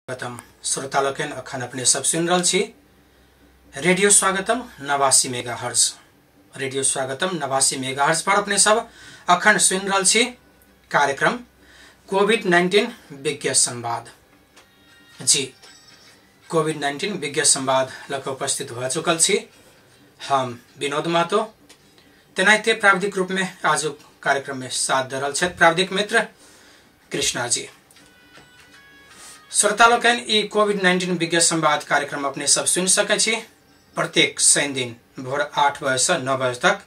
स्वागतम श्रोता लोकनि, अखन अपने सब सुनि रहल छी रेडियो स्वागतम 89 मेगाहर्ट्ज। रेडियो स्वागतम 89 मेगाहर्ट्ज पर अपने सब अखन सुनि रहल छी कार्यक्रम कोविड-19 विज्ञ संवाद। जी, कोविड-19 विज्ञ संवाद लग उपस्थित भऽ चुकल छी हम विनोद महतो। तेनाहिते प्राविधिक रूप में आजुक कार्यक्रम में साथ दऽ रहल छथि प्राविधिक मित्र कृष्णा जी। श्रोता लोकनि, ई कोविड-19 विज्ञ संवाद कार्यक्रम अपने सब सुनि सकै छी प्रत्येक शनि दिन भोर 8 बजे से 9 बजे तक,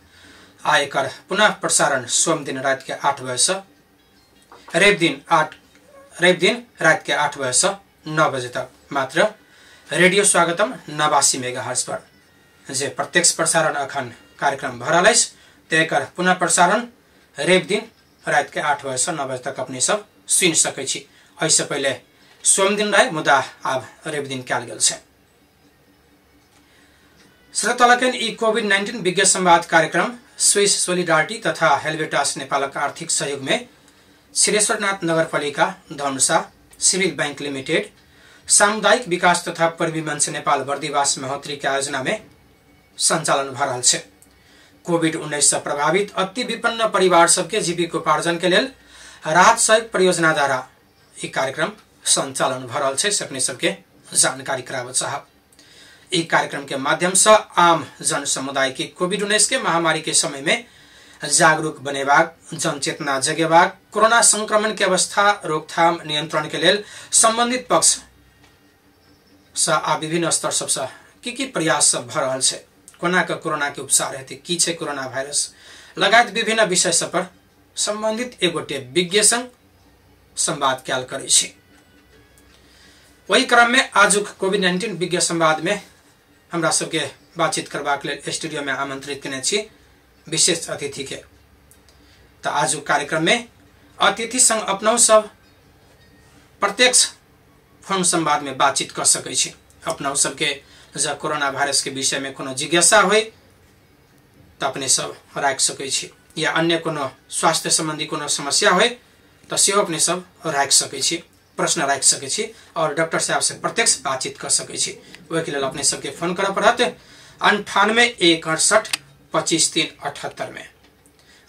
आ एकर पुनः प्रसारण सोम दिन राति के 8 बजे से रवि दिन राति के 8 बजे से 9 बजे तक मात्र रेडियो स्वागतम 89 मेगाहर्ट्ज पर जे प्रत्यक्ष प्रसारण अखन कार्यक्रम भऽ रहल अछि, एकर पुनः प्रसारण रवि दिन राति के 8 बजे से 9 बजे तक अपने सब सुनि सकै छी। एहिसँ पहिले सोम दिन रहे, मुदा आब रवि दिन कयल गेल छै। श्रोता लोकनि, ई कोविड-19 विज्ञ संवाद कार्यक्रम स्विस सोलिडारिटी तथा हेल्वेटास नेपालक आर्थिक सहयोग में क्षीरेश्वरनाथ नगरपालिका धनुषा, सिविल बैंक लिमिटेड, सामुदायिक विकास तथा पूर्वी मंच नेपाल बर्दिवास महोत्तरी के आयोजना में संचालन भऽ रहल छै। कोविड-19 से प्रभावित अति विपन्न परिवार सबके जीविकोपार्जन के लेल राहत सहयोग परियोजना द्वारा ई कार्यक्रम संचालन भऽ रहल छै, से अपने सबके जानकारी कराबऽ चाहब। ई कार्यक्रम के माध्यम से आम जन समुदाय के कोविड-19 के महामारी के समय में जागरूक बनेबाक, जनचेतना जगेबाक, कोरोना संक्रमण के अवस्था रोकथाम नियंत्रण के लेल संबंधित पक्ष से आ विभिन्न स्तर सबसे की प्रयास सब भऽ रहल छै, कोना के कोरोना के उपचार हेतै, की छै कोरोना वायरस लगायत विभिन्न विषय सब पर संबंधित एगोटे विज्ञ संग संवाद कयल करै छी। ओहि क्रम में आजुक कोविड-19 विज्ञ संवाद में हमरा सबके बातचीत करबाक लेल स्टूडियो में आमंत्रित केने छी विशेष अतिथि के। तऽ आजुक कार्यक्रम में अतिथि संग अपनहु सब प्रत्यक्ष फोन संवाद में बातचीत कर सकै छी। अपनहु सबके जँ कोरोना वायरस के विषय में कोनो जिज्ञासा होय तऽ अपने सब राखि सकै छी, या अन्य कोनो स्वास्थ्य संबंधी कोनो समस्या होय तऽ सेहो अपने सब राखि सकै छी, प्रश्न राखि सकै छी और डॉक्टर साहब से प्रत्यक्ष बातचीत कर सकै छी। ओहिके लेल अपने सबके फोन करऽ पड़त 98 1 68 25 3 78 में,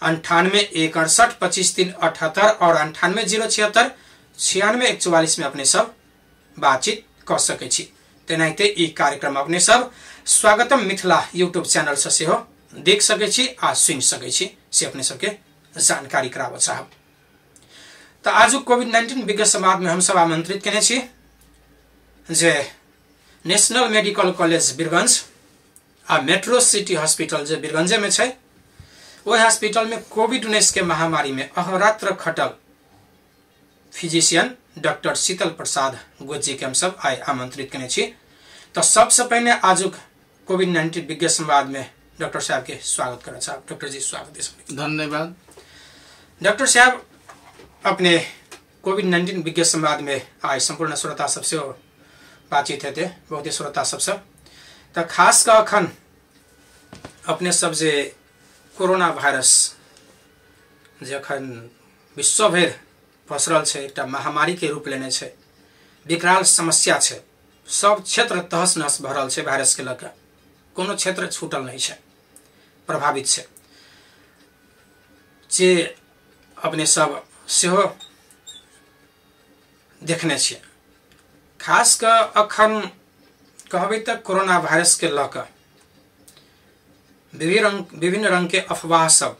98 1 68 25 3 78 और 98 0 76 96 1 44 में अपने सब बातचीत कर सकै छी। तेनाहिते ई कार्यक्रम अपने सब स्वागतम मिथिला यूट्यूब चैनल से सेहो देख सकै छी आ सुनि सकै छी, से अपने सबके जानकारी कराबऽ चाहब। तऽ आजुक कोविड-19 विज्ञ संवाद में हम सब आमंत्रित केने छी जे नेशनल मेडिकल कॉलेज वीरगंज आ मेट्रो सिटी हॉस्पिटल जे वीरगंजे में छै, ओहि हॉस्पिटल में कोविड-19 के महामारी में अहोरात्र खटल फिजिशियन डॉक्टर शीतल प्रसाद गोजी के हम सब आइ आमंत्रित केने छी। तऽ सबसे पहिने आजुक कोविड-19 विज्ञ संवाद में डॉक्टर साहब के स्वागत करऽ चाहब। डॉक्टर जी स्वागत है। धन्यवाद। डॉक्टर साहब, अपने कोविड-19 विज्ञ संवाद में आइ संपूर्ण श्रोता सबसे बातचीत हेतै, बहुते श्रोता सबसे। तऽ खास कऽ अखन अपने सब जे कोरोना वायरस जे अखन विश्व भरि पसरल छै, एकटा महामारी के रूप लेने छै, विकराल समस्या छै, सब क्षेत्र तहस नहस भऽ रहल छै वायरस के लऽ कऽ, कोनो क्षेत्र छूटल नहि छै, प्रभावित छै, जे अपने सब सेहो देखने छियै। खास कऽ अखन कहबै तऽ कोरोना वायरस के लऽ कऽ विभिन्न रंग के अफवाह सब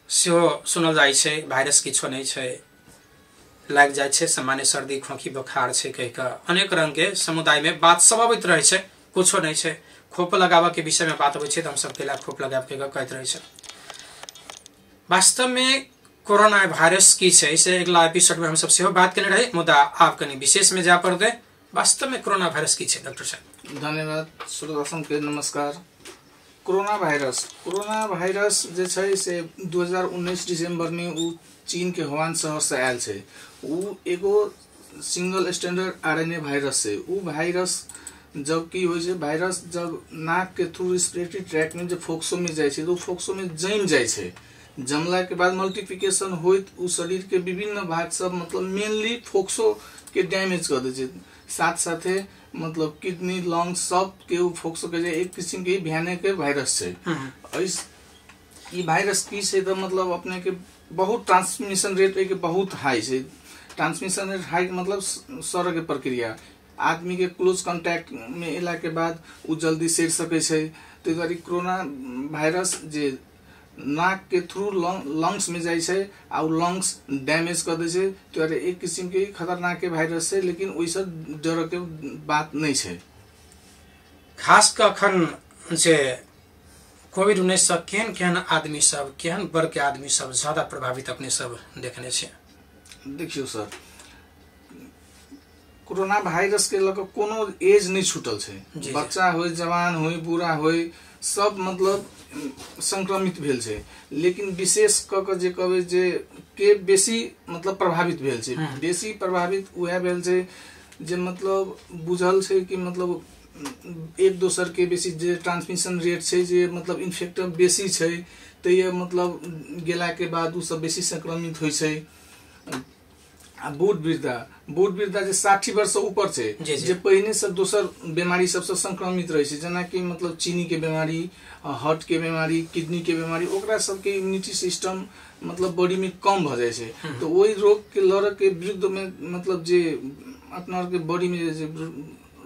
सेहो सुनल जाइ छै, वायरस किछो नहि छै, लागि जाइ छै, सामान्य सर्दी खोखी बोखार छै कहि कऽ अनेक रंग के समुदाय में बात सब अबैत रहै छै, कुछो नहि छै। खोप लगाबऽ के विषय में बात अबै छै तऽ हमसब केला खोप लगाबऽ के कहैत रहै छै। वास्तव में कोरोना वायरस की छै से अगिला एपिसोड में हमसब सेहो बात केने रही, मुदा आब कनि विशेष में जाय पड़तै। वास्तव में कोरोना वायरस की छै डॉक्टर साहब? धन्यवाद श्रोता सबके नमस्कार। कोरोना वायरस जे छै से 2019 दिसंबर में उ चीन के हुआन शहर से आयल छै। उ एगो सिंगल स्टैंडर्ड आरएनए वायरस छै। उ वायरस जब की होइ छै, वायरस जब नाक के थ्रू रेस्पिरेटरी ट्रैक्ट में जे फोक्सो में जाइ छै तऽ उ फोक्सो में जमि जाइ छै। जमला के बाद मल्टीप्लिकेशन होइत उ शरीर के विभिन्न भाग सब, मतलब मेनली फोक्सो के डैमेज कर दै छै। साथ साथे मतलब किडनी लंग्स सब के उ फोक सकै छै। एक किसिम के भयानक वायरस छै। ई वायरस की छै तऽ मतलब अपने के बहुत ट्रांसमिशन रेट के बहुत हाई छै। ट्रांसमिशन रेट हाई मतलब सड़क के प्रक्रिया, आदमी के क्लोज कॉन्टैक्ट में एला के बाद उ जल्दी सड़ सकै छै। ताहि दुआरे कोरोना वायरस जे नाक के थ्रू लंग्स में जाइ छै आ उ लंग्स डैमेज कर दै छै। ताहि दुआरे एक किसिम के खतरनाक वायरस छै, लेकिन ओहिसँ डर के बात नहीं छै। खास कऽ अखन जे कोविड-19 से केहन केहन आदमी सब, केहन वर्ग के आदमी सब ज्यादा प्रभावित अपने सब देखने छै? देखियौ सर, कोरोना वायरस के लऽ कऽ कोनो एज नहीं छूटल छै। बच्चा होय, जवान होय, बूढ़ा होय, सब मतलब संक्रमित भेल छै। लेकिन विशेष कऽ कऽ जे कहबै जे के बेसी मतलब प्रभावित भेल छै, बेसी प्रभावित उएह भेल छै जे मतलब बुझल छै कि मतलब एक दोसर के बेसी जे ट्रांसमिशन रेट छै, जे मतलब इन्फेक्टर बेसी छै, तैयो मतलब गेला के बाद उ सब बेसी संक्रमित होइ छै। आ बूढ़ वृद्धा जे 60 वर्ष ऊपर छै, जे पहिने से दोसर बीमारी सबसे संक्रमित रहै छै, जेनाकि मतलब चीनी के बीमारी, हार्ट के बीमारी, किडनी के बीमारी, ओकरा सबके इम्यूनिटी सिस्टम मतलब बॉडी में कम भऽ जाइ छै। तो ओहि रोग के लड़ऽ के विरुद्ध में मतलब जे अपना के बॉडी में जे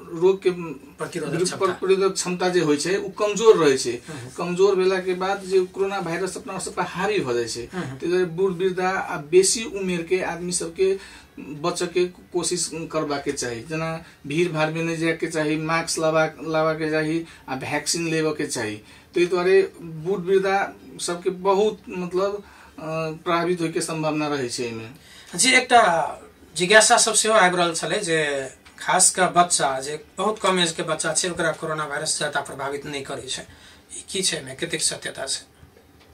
रोग के प्रतिरोधक क्षमता जे होइ छै उ कमजोर रहै छै। कमजोर भेला के बाद जे कोरोना वायरस अपना सब पर हावी भऽ जाइ छै। ताहि दुआरे बूढ़ वृद्धा आ बेसी उमेर के आदमी सबके बचऽ के कोशिश करबाके चाही। जेना भीड़ भाड़ में नहि जायके चाही, मास्क लाबा के चाही आ वैक्सीन लेबऽ के चाही। ताहि दुआरे बूढ़ वृद्धा सबके बहुत मतलब प्रभावित होय के संभावना रहै छै एहिमे। जी, एकटा जिज्ञासा सब सेहो आबि रहल छलै जे खास कऽ बच्चा, जे बहुत कम एज के बच्चा छै, ओकरा कोरोना वायरस ज्यादा प्रभावित नहि करै छै, ई की छै, एहिमे कतेक सत्यता छै?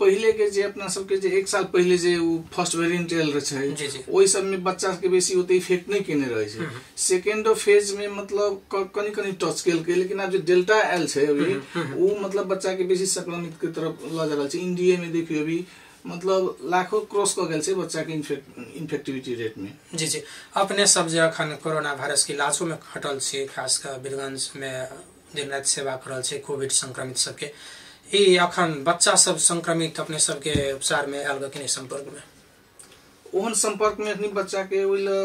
पहिले के जे अपना सबके जे 1 साल पहिले जे उ फर्स्ट वेरिएंट आयल रहै छै, ओहि सब में बच्चा के बेसी ओते इफेक्ट नहीं केने रहै छै। सेकेंड फेज में मतलब कनी कनी टच केलकै, लेकिन आब जे डेल्टा आयल छै अभी, उ मतलब बच्चा के बेसी संक्रमित के तरफ लऽ जा रहल छै। इंडिया में देखियौ अभी मतलब लाखों क्रॉस कऽ गेल छै बच्चा के इन्फेक्टिविटी रेट में। जी जी, अपने सब जे अखन कोरोना वायरस के इलाजो में खटल छी, खास कऽ वीरगंज में दिन राति सेवा कर रहल छै कोविड संक्रमित सबके, ई अखन बच्चा सब संक्रमित अपने सबके उपचार में आयल कि नहि संपर्क में? ओहन संपर्क में अखनी बच्चा के ओहि लए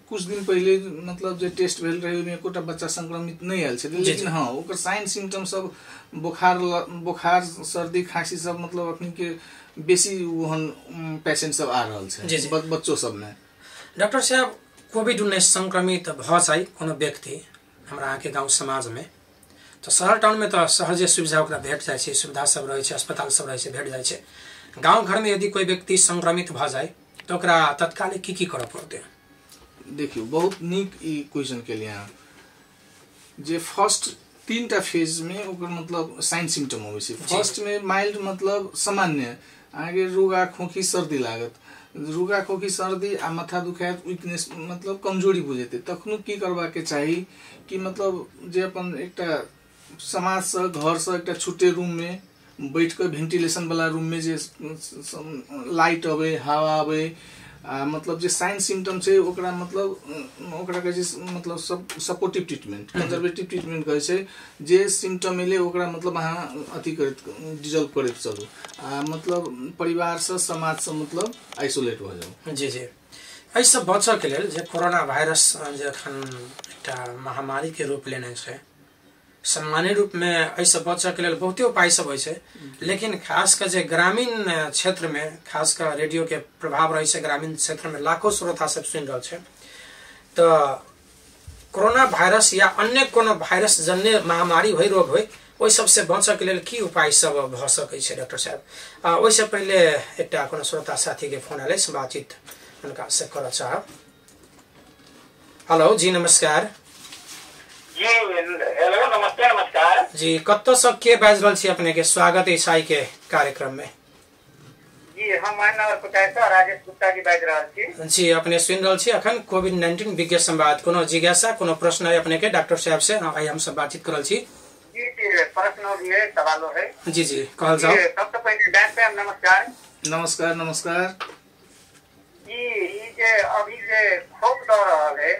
कुछ दिन पहिले मतलब जे टेस्ट भेल रहे ओहिमे एकोटा बच्चा संक्रमित नहीं आयल छै। लेकिन हाँ, ओकर साइन सिम्टम सब बुखार, सर्दी, खांसी सब मतलब अखनी के बेसी ओहन पेशेंट सब आ रहल छै बच्चो सब में। डॉक्टर साहब, कोविड-19 संक्रमित भऽ जाइ कोनो व्यक्ति हमरा अहाँके गाँव समाज में, तऽ शहर टाउन में तऽ सहजे सुविधा ओकरा भेट जाइ छै, सुविधा सब रहै छै, अस्पताल सब रहै छै, भेट जाइ छै। गाँव घर में यदि कोई व्यक्ति संक्रमित भऽ जाइ तऽ ओकरा तत्काल की की करऽ पड़तै? देखियौ, बहुत नीक ई क्वेश्चन केलियै अहाँ। जे फर्स्ट 3टा फेज में ओकर मतलब साइन सिम्टम अबै छै। फर्स्ट में माइल्ड मतलब सामान्य अहाँके रोगा खोखी सर्दी लागत, रोगा खोखी सर्दी आ माथा दुखायत, वीकनेस मतलब कमजोरी बुझेतै। तखनो की करबाके चाही कि मतलब जे अपन एकटा समाजसँ घरसँ एकटा छुट्टे रूम में बैठ कऽ वेंटिलेशन वाला रूम में जे लाइट अबै, हवा अबै, आ मतलब जे साइन सिम्टम छै ओकरा मतलब ओकरा कहै छै मतलब सब सपोर्टिव ट्रीटमेंट, कंजर्वेटिव ट्रीटमेंट कहै छै। जे सिम्टम एलै ओकरा मतलब अहाँ अथी करैत डिजॉल्व करैत चलू आ मतलब परिवारसँ समाजसँ मतलब आइसोलेट भऽ जाउ। जी जी, एहिसँ बचऽके लेल जे कोरोना वायरस जे अखन एकटा महामारीके रूप लेने छै, सामान्य रूपमे एहिसँ बचऽके लेल बहुते उपाय सब होइ छै, लेकिन खास कऽ जे ग्रामीण क्षेत्रमे खास कऽ रेडियोके प्रभाव रहै छै, ग्रामीण क्षेत्रमे लाखों श्रोता सब सुनि रहल छै, तऽ कोरोना वायरस या अन्य कोनो वायरस जन्य महामारी होइ, रोग होइ, ओहि सबसँ बचऽके लेल की उपाय सब भऽ सकै छै डॉक्टर साहब? ओहिसँ पहिले एकटा कोनो श्रोता साथीके फोन आयल अछि, बातचीत हुनका से करऽ चाहब। हेलो जी, नमस्कार। जी हेलो, नमस्ते। नमस्कार जी, कतऽ से के बाजि रहल छी? अपने के स्वागत है ईसाई के कार्यक्रम में। जी, हम नगर पंचायत से राजेश गुप्ता जी बाजि रहल छी। जी, अपने सुनि रहल छी अखन कोविड-19 विज्ञ संवाद। कोनो जिज्ञासा, कोनो प्रश्न है अपने के डॉक्टर साहब से? आइ हम सब बातचीत कर रहल छी। जी जी, प्रश्न भी है, सवालो है। जी जी, कहल जाओ। सबसे पहले डॉक्टर साहब नमस्कार। नमस्कार नमस्कार। जी, ई जे अभी जे खोप दऽ रहल है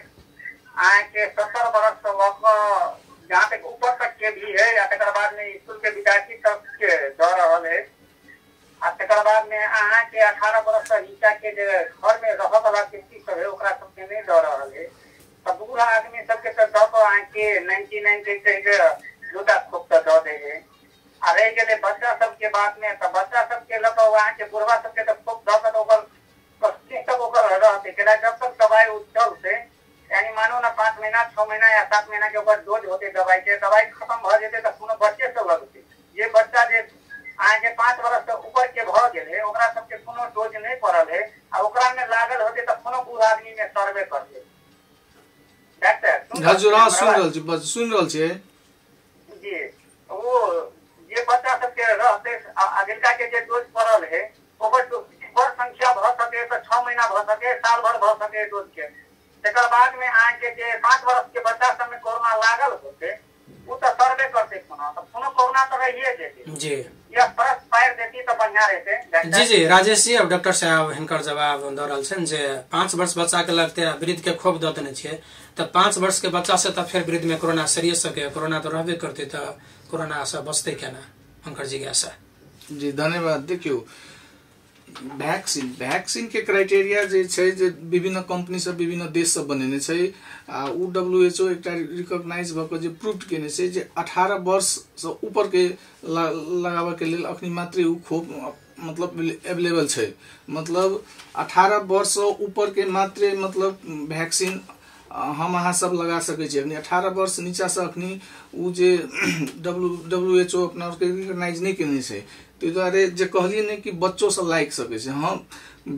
अहाँके 70 बरस से लऽ कऽ जहाँ तक ऊपर तक के भी है, आ तकर बाद में स्कूल के विद्यार्थी तक के दऽ रहल है, आ तकर बाद में अहाँके 18 बरस से नीचा के जे घर में रहऽ वाला व्यक्ति सब है ओकरा सबके नहीं दऽ रहल है। तऽ बूढ़ा आदमी सबके तऽ दऽ कऽ अहाँके 99 के कहि दूटा खोप तऽ दऽ दै है। आ रहि गेलै बच्चा सबके बात में, तऽ बच्चा सबके लऽ कऽ अहाँके बुढ़वा सबके तऽ खोप दऽ कऽ तऽ ओकर पच्चीस तक ओकर रहतै, केना जब तक दवाइ ओ चलतै, यानी मानू ने 5 महीना 6 महीना या 7 महीना के ओकर डोज होतै दवाइ के, दवाइ खत्म भऽ जेतै तऽ कोनो बच्चे से लगतै। जे बच्चा जे अहाँके 5 बरस से ऊपर के भऽ गेलै ओकरा सबके कोनो डोज नहि पड़ल है, आ ओकरा में लागल होतै तऽ कोनो बूढ़ आदमी में सरबे करतै। डॉक्टर हजुर, हाँ सुन रहल छी, बस सुन रहल छियै जी। वो जे बच्चा सबके रहतै आ जिनका के जे डोज पड़ल है ओकर बड़ संख्या भऽ सके तऽ 6 महीना भऽ सके, साल भर भऽ सके डोज के। तकर बाद में अहाँके जे 5 बरस के बच्चा सबमे कोरोना लागल होतै ओ तऽ सर्वे करतै कोनो, तऽ कोनो कोरोना तऽ रहिए जेतै जी। या फर्क पारि देती तऽ बढ़िया रहतै। जी जी राजेश जी, अब डॉक्टर साहब हिनकर जवाब दऽ रहल छनि जे 5 वर्ष बच्चा के लगते वृद्ध के खोप दऽ देने छियै तऽ 5 वर्ष के बच्चा से तऽ फेर वृद्ध में कोरोना सरिये सके, कोरोना तऽ रहबे करतै, तऽ कोरोना से बचतै केना, हुनकर जिज्ञासा। जी धन्यवाद। देखियौ वैक्सीन, वैक्सीन के क्राइटेरिया जे छै जे विभिन्न कंपनी सब विभिन्न देश सब बनेने छै, आ उ WHO एकटा रिकॉग्नाइज भऽ कऽ जे प्रूव केने छै जे 18 वर्ष से ऊपर के लगाबऽ के लेल अखनी मात्रे उ खोप मतलब एवेलेबल छै। मतलब 18 वर्ष से ऊपर के मात्रे मतलब वैक्सीन हम अहाँ सब लगा सकै छी। अखनी 18 वर्ष नीचा से अखनी उ जे WHO अपना रिकॉग्नाइज नहि केने छै, ताहि दुआरे जे कहलियै ने कि बच्चो सब लागि सकै छै। हम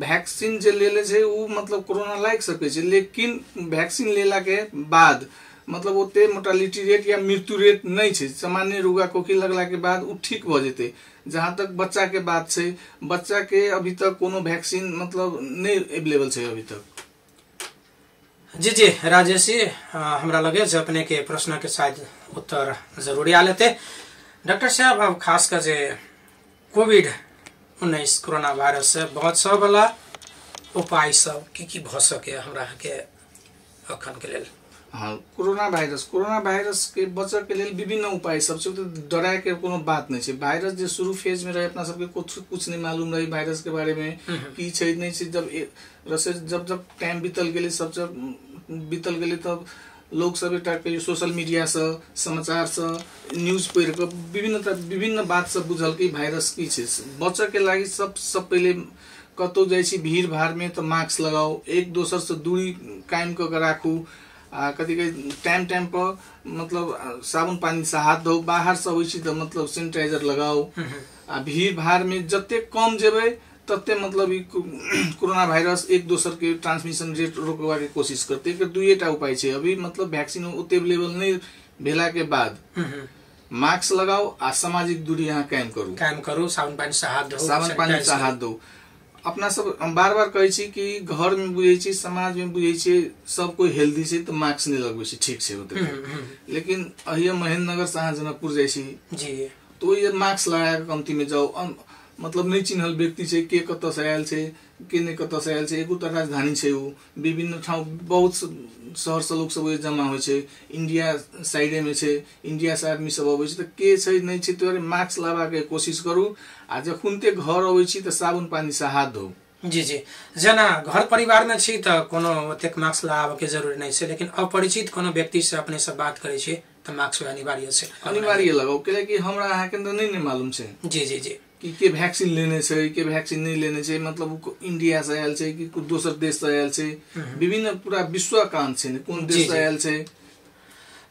वैक्सीन जे लेले छै उ मतलब कोरोना लागि सकै छै, लेकिन वैक्सीन लेला के बाद मतलब ओते मोर्टालिटी रेट या मृत्यु रेट नहि छै। सामान्य रुगा खोखी लगला के बाद उ ठीक भऽ जेतै। जहाँ तक बच्चा के बात छै, बच्चा के अभी तक कोनो वैक्सीन मतलब नहि एवेलेबल छै अभी तक। जी जी राजेश जी, हमरा लगे जे अपने के प्रश्न के शायद उत्तर जरूरी आयल हेतै। डॉक्टर साहब, अब खास कर जे कोविड-19 कोरोना वायरस से बचऽ वाला उपाय सब की की भऽ सके हमरा के अखन के लेल? हाँ, कोरोना वायरस के बचऽ के लेल विभिन्न उपाय सब छै, तऽ डराय के कोनो बात नहि छै। वायरस जे शुरू फेज में रहे अपना सबके कुछ कुछ नहीं मालूम रहे वायरस के बारे में की छै नहीं छै। जब जब जब टाइम बीतल गेलै, सब जब बीतल गेलै तब लोग सब एकटा कहियो सोशल मीडिया से समाचार से न्यूज पढ़ि कऽ विभिन्न बात सब बुझल कि वायरस की छै। बचऽ के लागि सब पहिले कतौ जाइ छी भीड़ भाड़ में तऽ मास्क लगाउ, एक दोसर से दूरी कायम कऽ के राखू, आ कथी कहै टाइम टाइम पर मतलब साबुन पानी से हाथ धो, बाहर से अबै छी तऽ मतलब सैनिटाइजर लगाउ। आ भीड़ भाड़ में जते कम जेबै तते मतलब ई कोरोना वायरस एक दोसर के ट्रांसमिशन रेट रोकवा के कोशिश करते। एकर दुइएटा उपाय छै अभी, मतलब वैक्सीन ओते अवेलेबल नहीं भेला के बाद मास्क लगाउ आ सामाजिक दूरी यहाँ कायम करू, साबुन पानी से हाथ धो, साबुन पानी से हाथ धो। अपना सब हम बार बार कहै छी कि घर में बुझै छी, समाज में बुझै छी सब कोई हेल्दी छै तऽ मास्क नहीं लगबै छै, ठीक छै ओते। लेकिन अहिया महेंद्रनगर से अहाँ जनकपुर जाइ छी जी, तो ये मास्क लगा के कमती में जाउ। मतलब नहीं चिन्हल व्यक्ति छै, के कतऽ से आयल छै के नहीं कतऽ से आयल छै, एगो तऽ राजधानी छै उ, विभिन्न ठाउँ बहुत शहर से लोग सब जमा होइ छै, इंडिया साइडे में छै, इंडिया से आदमी सब अबै छै, तऽ के छै नहीं छै, तो मास्क लगा के कोशिश करू। आ जखुनते घर अबै छी तऽ साबुन पानी से हाथ धो। जी जी, जेना घर परिवार में छी तऽ कोनो ओतेक मास्क लगाबऽ के जरूरी नहीं छै, लेकिन अपरिचित कोनो व्यक्ति से अपने से बात करै छी तऽ मास्क अनिवार्य छै, अनिवार्य लगाउ, कियाकि हमरा अहाँके तऽ नहीं मालूम छै। जी जी जी, कि के वैक्सीन लेने छै के वैक्सीन नहीं लेने छै, मतलब इंडिया से आयल छै कि दोसर देश से आयल छै, विभिन्न पूरा विश्व काम छै कोन देश से आयल छै।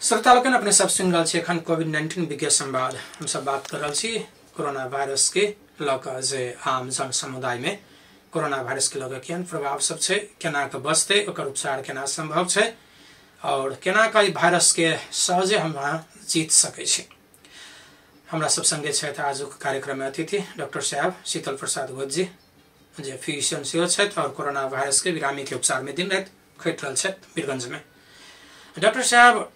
श्रोता लोकनि, अपने सब सुनि रहल छी एखन कोविड-19 विज्ञ संवाद। हम सब बात कर रहल छी कोरोना वायरस के लऽ कऽ जे आम जन समुदाय में कोरोना वायरस के लऽ कऽ केहन प्रभाव सब छै, केना कऽ बचतै, ओकर उपचार केना संभव छै और केना कऽ ई वायरस के सहजे हम जीत सकै छी। हमरा सब संगे छथि आजुक कार्यक्रम में अतिथि डॉक्टर साहब शीतल प्रसाद घोष जी, जे फिजिशियन सेहो छथि और कोरोना वायरस के बिरामी के उपचार में दिन राति खटि रहल छथि वीरगंज में। डॉक्टर साहब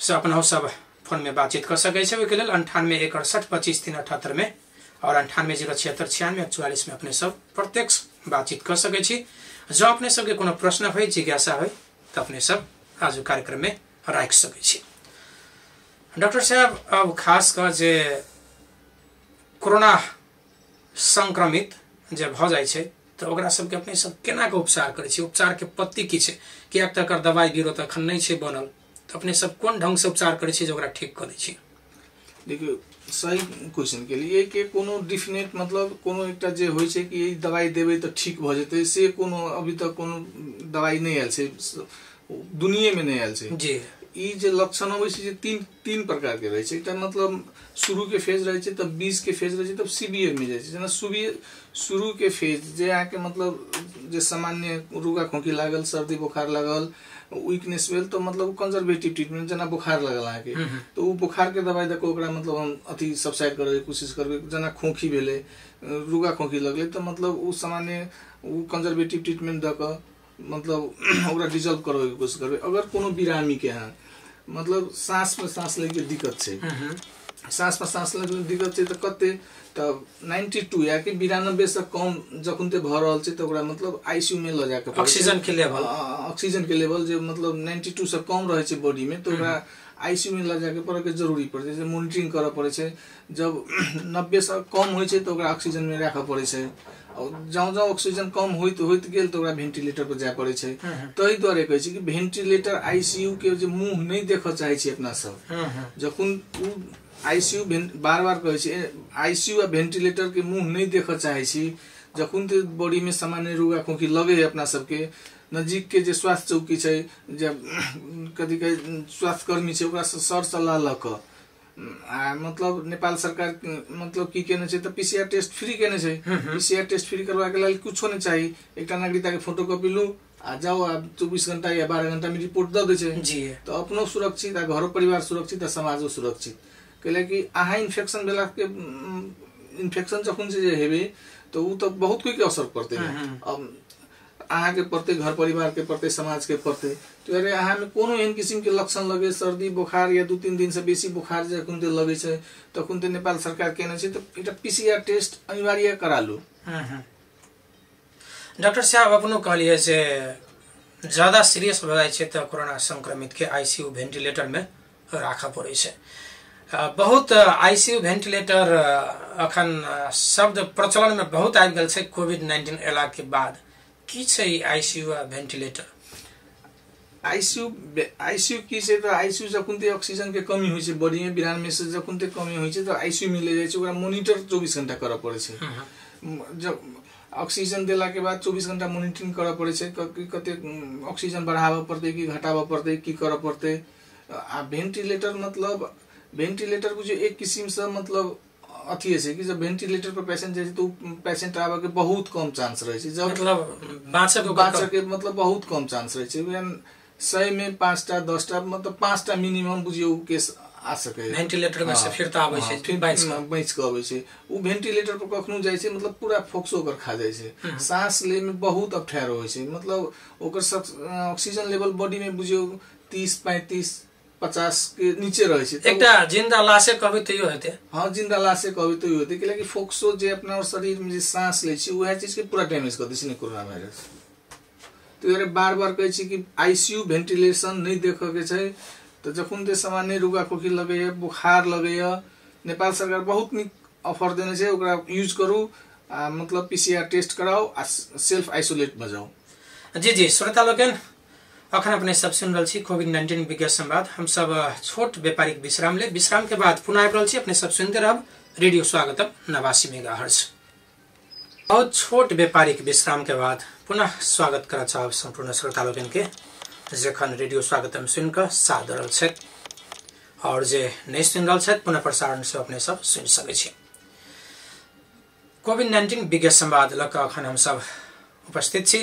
से अपना सब फोन में बातचीत कर सकै छै, ओहिके लेल 98 1 68 25 3 78 में और 98 0 76 96 44 में अपने सब प्रत्यक्ष बातचीत कर सकै छी। जँ अपने सबके कोनो प्रश्न होइ, जिज्ञासा होइ तऽ अपने सब आज कार्यक्रम में राखि सकै छी। डॉक्टर साहब, अब खास कऽ जे कोरोना संक्रमित जे भऽ जाइ छै तऽ ओकरा सबके अपने सब केना के उपचार करै छी, उपचार के पत्ती की छै, किएक तऽ एकर दवाई बीरो तऽ एखन नहि छै बनल, तऽ अपने सब कोन ढंग से उपचार करै छी जे ओकरा ठीक कऽ दै छी? देखियौ, सही क्वेश्चन के लिए कि कोनो डिफिनेट मतलब कोनो एकटा जे होइ छै कि ई दवाई देबै तऽ ठीक भऽ जेतै, से कोनो अभी तक कोनो दवाई नहि आयल छै, दुनिये में नहि आयल छै जी। ई जे लक्षण अबै छै जे तीन प्रकार के रहै छै। एकटा मतलब शुरू के फेज रहै छै, तब बीच के फेज रहै छै, तब सीवियर में जाइ छै। जेना शुरू के फेज जे अहाँके मतलब जे सामान्य रुगा खोंखी लागल, सर्दी बोखार लागल, वीकनेस भेल, तऽ मतलब कंजर्वेटिव ट्रीटमेंट, जेना बोखार लागल अहाँके तऽ ओ बोखार के दवाई दऽ कऽ ओकरा मतलब हम अथी सबसाइड करैके कोशिश करबै। जेना खोंखी भेलै, रुगा खोंखी लगलै, तऽ मतलब ओ सामान्य ओ कंजर्वेटिव ट्रीटमेंट दऽ कऽ मतलब ओकरा डिजॉल्व करबैके कोशिश करबै। अगर कोनो बिरामी के अहाँ मतलब साँस में साँस लैके दिक्कत छै, साँस में साँस लैके दिक्कत छै तऽ कते तऽ 92 या कि 92 से कम जखन ते भऽ रहल छै तऽ ओकरा मतलब आईसीयू में लऽ जाके ऑक्सीजन के लेवल, ऑक्सीजन के लेवल जे मतलब 92 से कम रहै छै बॉडी में तऽ ओकरा आईसीयू में लऽ जाके पड़ैके जरूरी पड़ै छै, मोनिटरिंग करऽ पड़ै छै। जब 90 से कम होइ छै तऽ ओकरा ऑक्सीजन में राखऽ पड़ै छै, और जँ जँ ऑक्सीजन कम होइत होइत गेल तऽ ओकरा वेंटिलेटर पर जाय पड़ै छै। ताहि दुआरे कहै छै कि वेंटिलेटर आईसीयू के जे मुँह नहि देखऽ चाहै छै अपना सब, जखन ओ आईसीयू बार बार कहै छै आईसीयू आ वेंटिलेटर के मुँह नहि देखऽ चाहै छी, जखन तऽ बॉडी में सामान्य रुगा खोंखी लगे है अपना सबके, नजीक के जे स्वास्थ्य चौकी छै, जे कथी कहै स्वास्थ्यकर्मी छै, ओकरा सर सलाह लऽ कऽ आ मतलब नेपाल सरकार मतलब की केने छै तऽ पीसीआर टेस्ट फ्री केने छै। पीसीआर टेस्ट फ्री करबाके लेल कुछो नहि चाही, एकटा नागरिकता के फोटोकॉपी लू आ जाओ, आ 24 घंटा या 12 घंटा में रिपोर्ट दऽ दै छै जी। तऽ अपनो सुरक्षित आ घरो परिवार सुरक्षित आ समाजो सुरक्षित। कैला कि अहाँ इन्फेक्शन भेला के इन्फेक्शन जखन से जे हेबै तऽ ओ तऽ बहुत कोई के असर पड़तै, अब अहाँके पड़तै, घर परिवार के पड़तै, समाज के पड़तै। तो अरे अहाँ में कोनो एहन किसिम के लक्षण लगे, सर्दी बोखार या 2-3 दिन से बेसी बोखार जखन लगै छै तखन तऽ नेपाल सरकार केने छै तऽ एकटा पीसीआर टेस्ट अनिवार्य करा लू। डॉक्टर साहब, अपनो कहलियै जे ज्यादा सीरियस भऽ जाइ छै तऽ कोरोना संक्रमित के आईसीयू वेंटिलेटर में राखऽ पड़ै छै। बहुत आईसीयू वेंटिलेटर अखन शब्द प्रचलन में बहुत आबि गेल छै कोविड-19 एला के बाद। की छै आईसीयू आ वेंटिलेटर? आईसीयू की छै तऽ आईसीयू जखन ते ऑक्सीजन के कमी होइ छै बॉडी में, बिरान से जखन ते कमी होइ छै तऽ आईसीयू में ले जाइ छै, ओकरा मोनिटर 24 घंटा करऽ पड़ै छै। जब ऑक्सीजन देला के बाद 24 घंटा मोनिटरिंग करऽ पड़ै छै, कते ऑक्सीजन बढ़ाबऽ पड़तै कि घटाबऽ पड़तै, की करऽ पड़तै। आ वेंटिलेटर मतलब वेंटिलेटर बुझियौ एक किसिम से मतलब अथी छै कि जब वेंटिलेटर पर पेशेंट जाइ छै तऽ ओ पेशेंट आबऽ के बहुत कम चांस रहै छै, जब मतलब बाँचऽ के मतलब बहुत कम चांस रहै छै। 100 में 5टा 10टा मतलब 5टा मिनिमम बुझियौ केस आ सकै वेंटिलेटर में से फिर तऽ आबै छै, बचि कऽ अबै छै। ओ वेंटिलेटर पर कखनो जाइ छै मतलब पूरा फोक्सो ओकर खा जाइ छै, साँस लै में बहुत अप्ठ्यारो होइ छै, मतलब ओकर ऑक्सीजन लेवल बॉडी में बुझियौ 30, 35, 50 के नीचे रहै छै। एकटा जिंदा लाशे कहबै तैयो हेतै। हाँ, जिंदा लाशे कहबै तैयो हेतै, कियाकि फोक्सो जे अपना शरीर में जे साँस लै छै वएह चीज के पूरा डैमेज कऽ दै छै ने कोरोना वायरस। तो दुआरे बार बार कहै छी कि आईसीयू वेंटिलेशन नहि देखऽ के छै। तऽ जखन ते सामान्य रुगा खोखी लगैया, बोखार लगैया, नेपाल सरकार बहुत नीक ऑफर देने छै, ओकरा यूज करू आ मतलब पीसीआर टेस्ट कराउ आ सेल्फ आइसोलेट भऽ जाउ। जी जी, श्रोता लोकनि, अखन अपने सब सुनि रहल छी कोविड-19 विज्ञ संवाद। हम सब छोट व्यापारिक विश्राम ले, विश्राम के बाद पुनः आबि रहल छी। अपने सब सुनते रहब रेडियो स्वागतम 89 मेगाहर्ट्ज। बहुत छोट व्यापारिक विश्राम के बाद पुनः स्वागत करऽ चाहब सम्पूर्ण श्रोता लोकनि के जखन रेडियो स्वागतम सुनि कऽ साथ दऽ रहल छथि, और जे नहि सुनि रहल छथि पुनः प्रसारण से अपने सब सुनि सकै छी। कोविड-19 विज्ञ संवाद लऽ कऽ अखन हम सब उपस्थित छी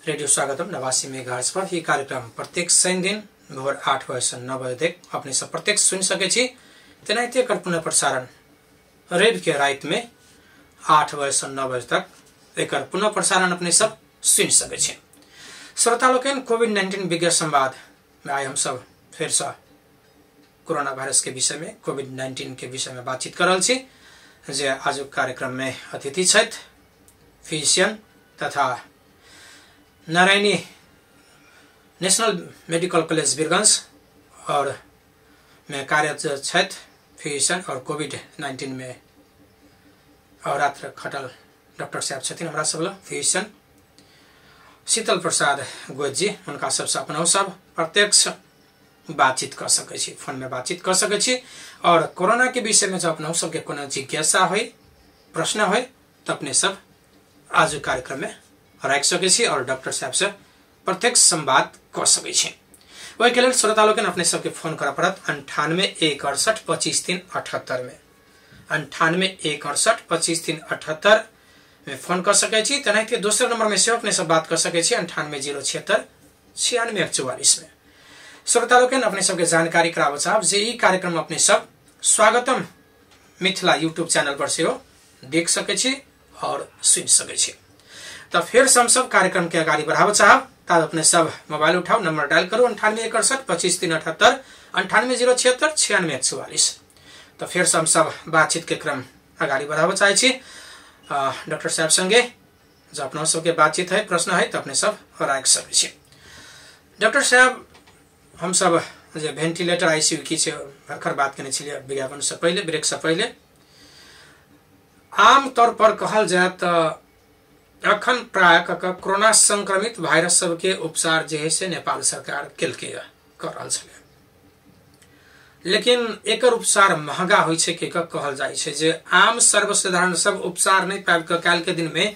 रेडियो स्वागतम 89 मेगाहर्ट्ज पर। ई कार्यक्रम प्रत्येक शनि दिन भोर 8 बजे से 9 बजे तक अपने सब प्रत्येक सुनि सकै छी। तेनाहिते एकर पुनः प्रसारण रवि के राति में 8 बजे से 9 बजे तक एकर पुनः प्रसारण अपने सब सुनि सकै छी। श्रोता लोकनि, कोविड-19 विज्ञ संवाद में आइ हम सब फेर से कोरोना वायरस के विषय में, कोविड-19 के विषय में बातचीत कर रहल छी। जे आजुक कार्यक्रम में अतिथि छथि फिजिशियन तथा Narayani national medical college Birgunj और में कार्यरत छथि फिजिशियन और कोविड-19 में अहोरात्र खटल डॉक्टर साहब छथिन हमरा सब लग फिजिशियन शीतल प्रसाद गोयत जी। हुनका सबसँ अपनहु सब प्रत्यक्ष बातचीत कर सकै छी, फोन में बातचीत कर सकै छी और कोरोना के विषय में जब अपनहु सबके कोनो जिज्ञासा होय, प्रश्न होय तो अपने सब आज कार्यक्रम में राखि सकै छी और डॉक्टर साहब से प्रत्यक्ष संवाद कर सकै छी। ओहिके लेल श्रोता लोकनि अपने सबके फोन करऽ पड़त 98 1 68 25 3 78 में, 98 1 68 25 3 78 में फोन कर सकै छी। तेनाहिते दोसर नंबर में सेहो अपने सब बात कर सकै छी 98 0 76 96 144 में। श्रोता लोकनि अपने सबके जानकारी कराबऽ चाहब जे ई कार्यक्रम अपने सब स्वागतम मिथिला यूट्यूब चैनल पर सेहो देख सकै छी और सुनि सकै छी। तो फिर हम सब कार्यक्रम के अगाडि बढ़ाबऽ चाहब, तब अपने सब मोबाइल उठाओ, नंबर डायल करू 98 1 68 25 3 78 98 0 76 96 144। तो फिर हम सब बातचीत के क्रम अगाडि बढ़ाबऽ चाहै छी डॉक्टर साहब संगे। जब अपना सबके बातचीत है, प्रश्न है तो अपने सब राखि सकै छी। डॉक्टर साहब, हम सब जे वेंटिलेटर आईसीयू की छै भर्खर बात केने छलियै विज्ञापन से पहिले, ब्रेक से पहिले। आम तौर पर कहल जाय तो अखन प्राय कोरोना संक्रमित वायरस सबके उपचार जे है से नेपाल सरकार केलकै कर रहल छलै, लेकिन एकर उपचार महंगा होइ छै के कहल जाइ छै जे आम सर्वसाधारण सब उपचार नहीं पाबि कऽ काल्हि के दिन में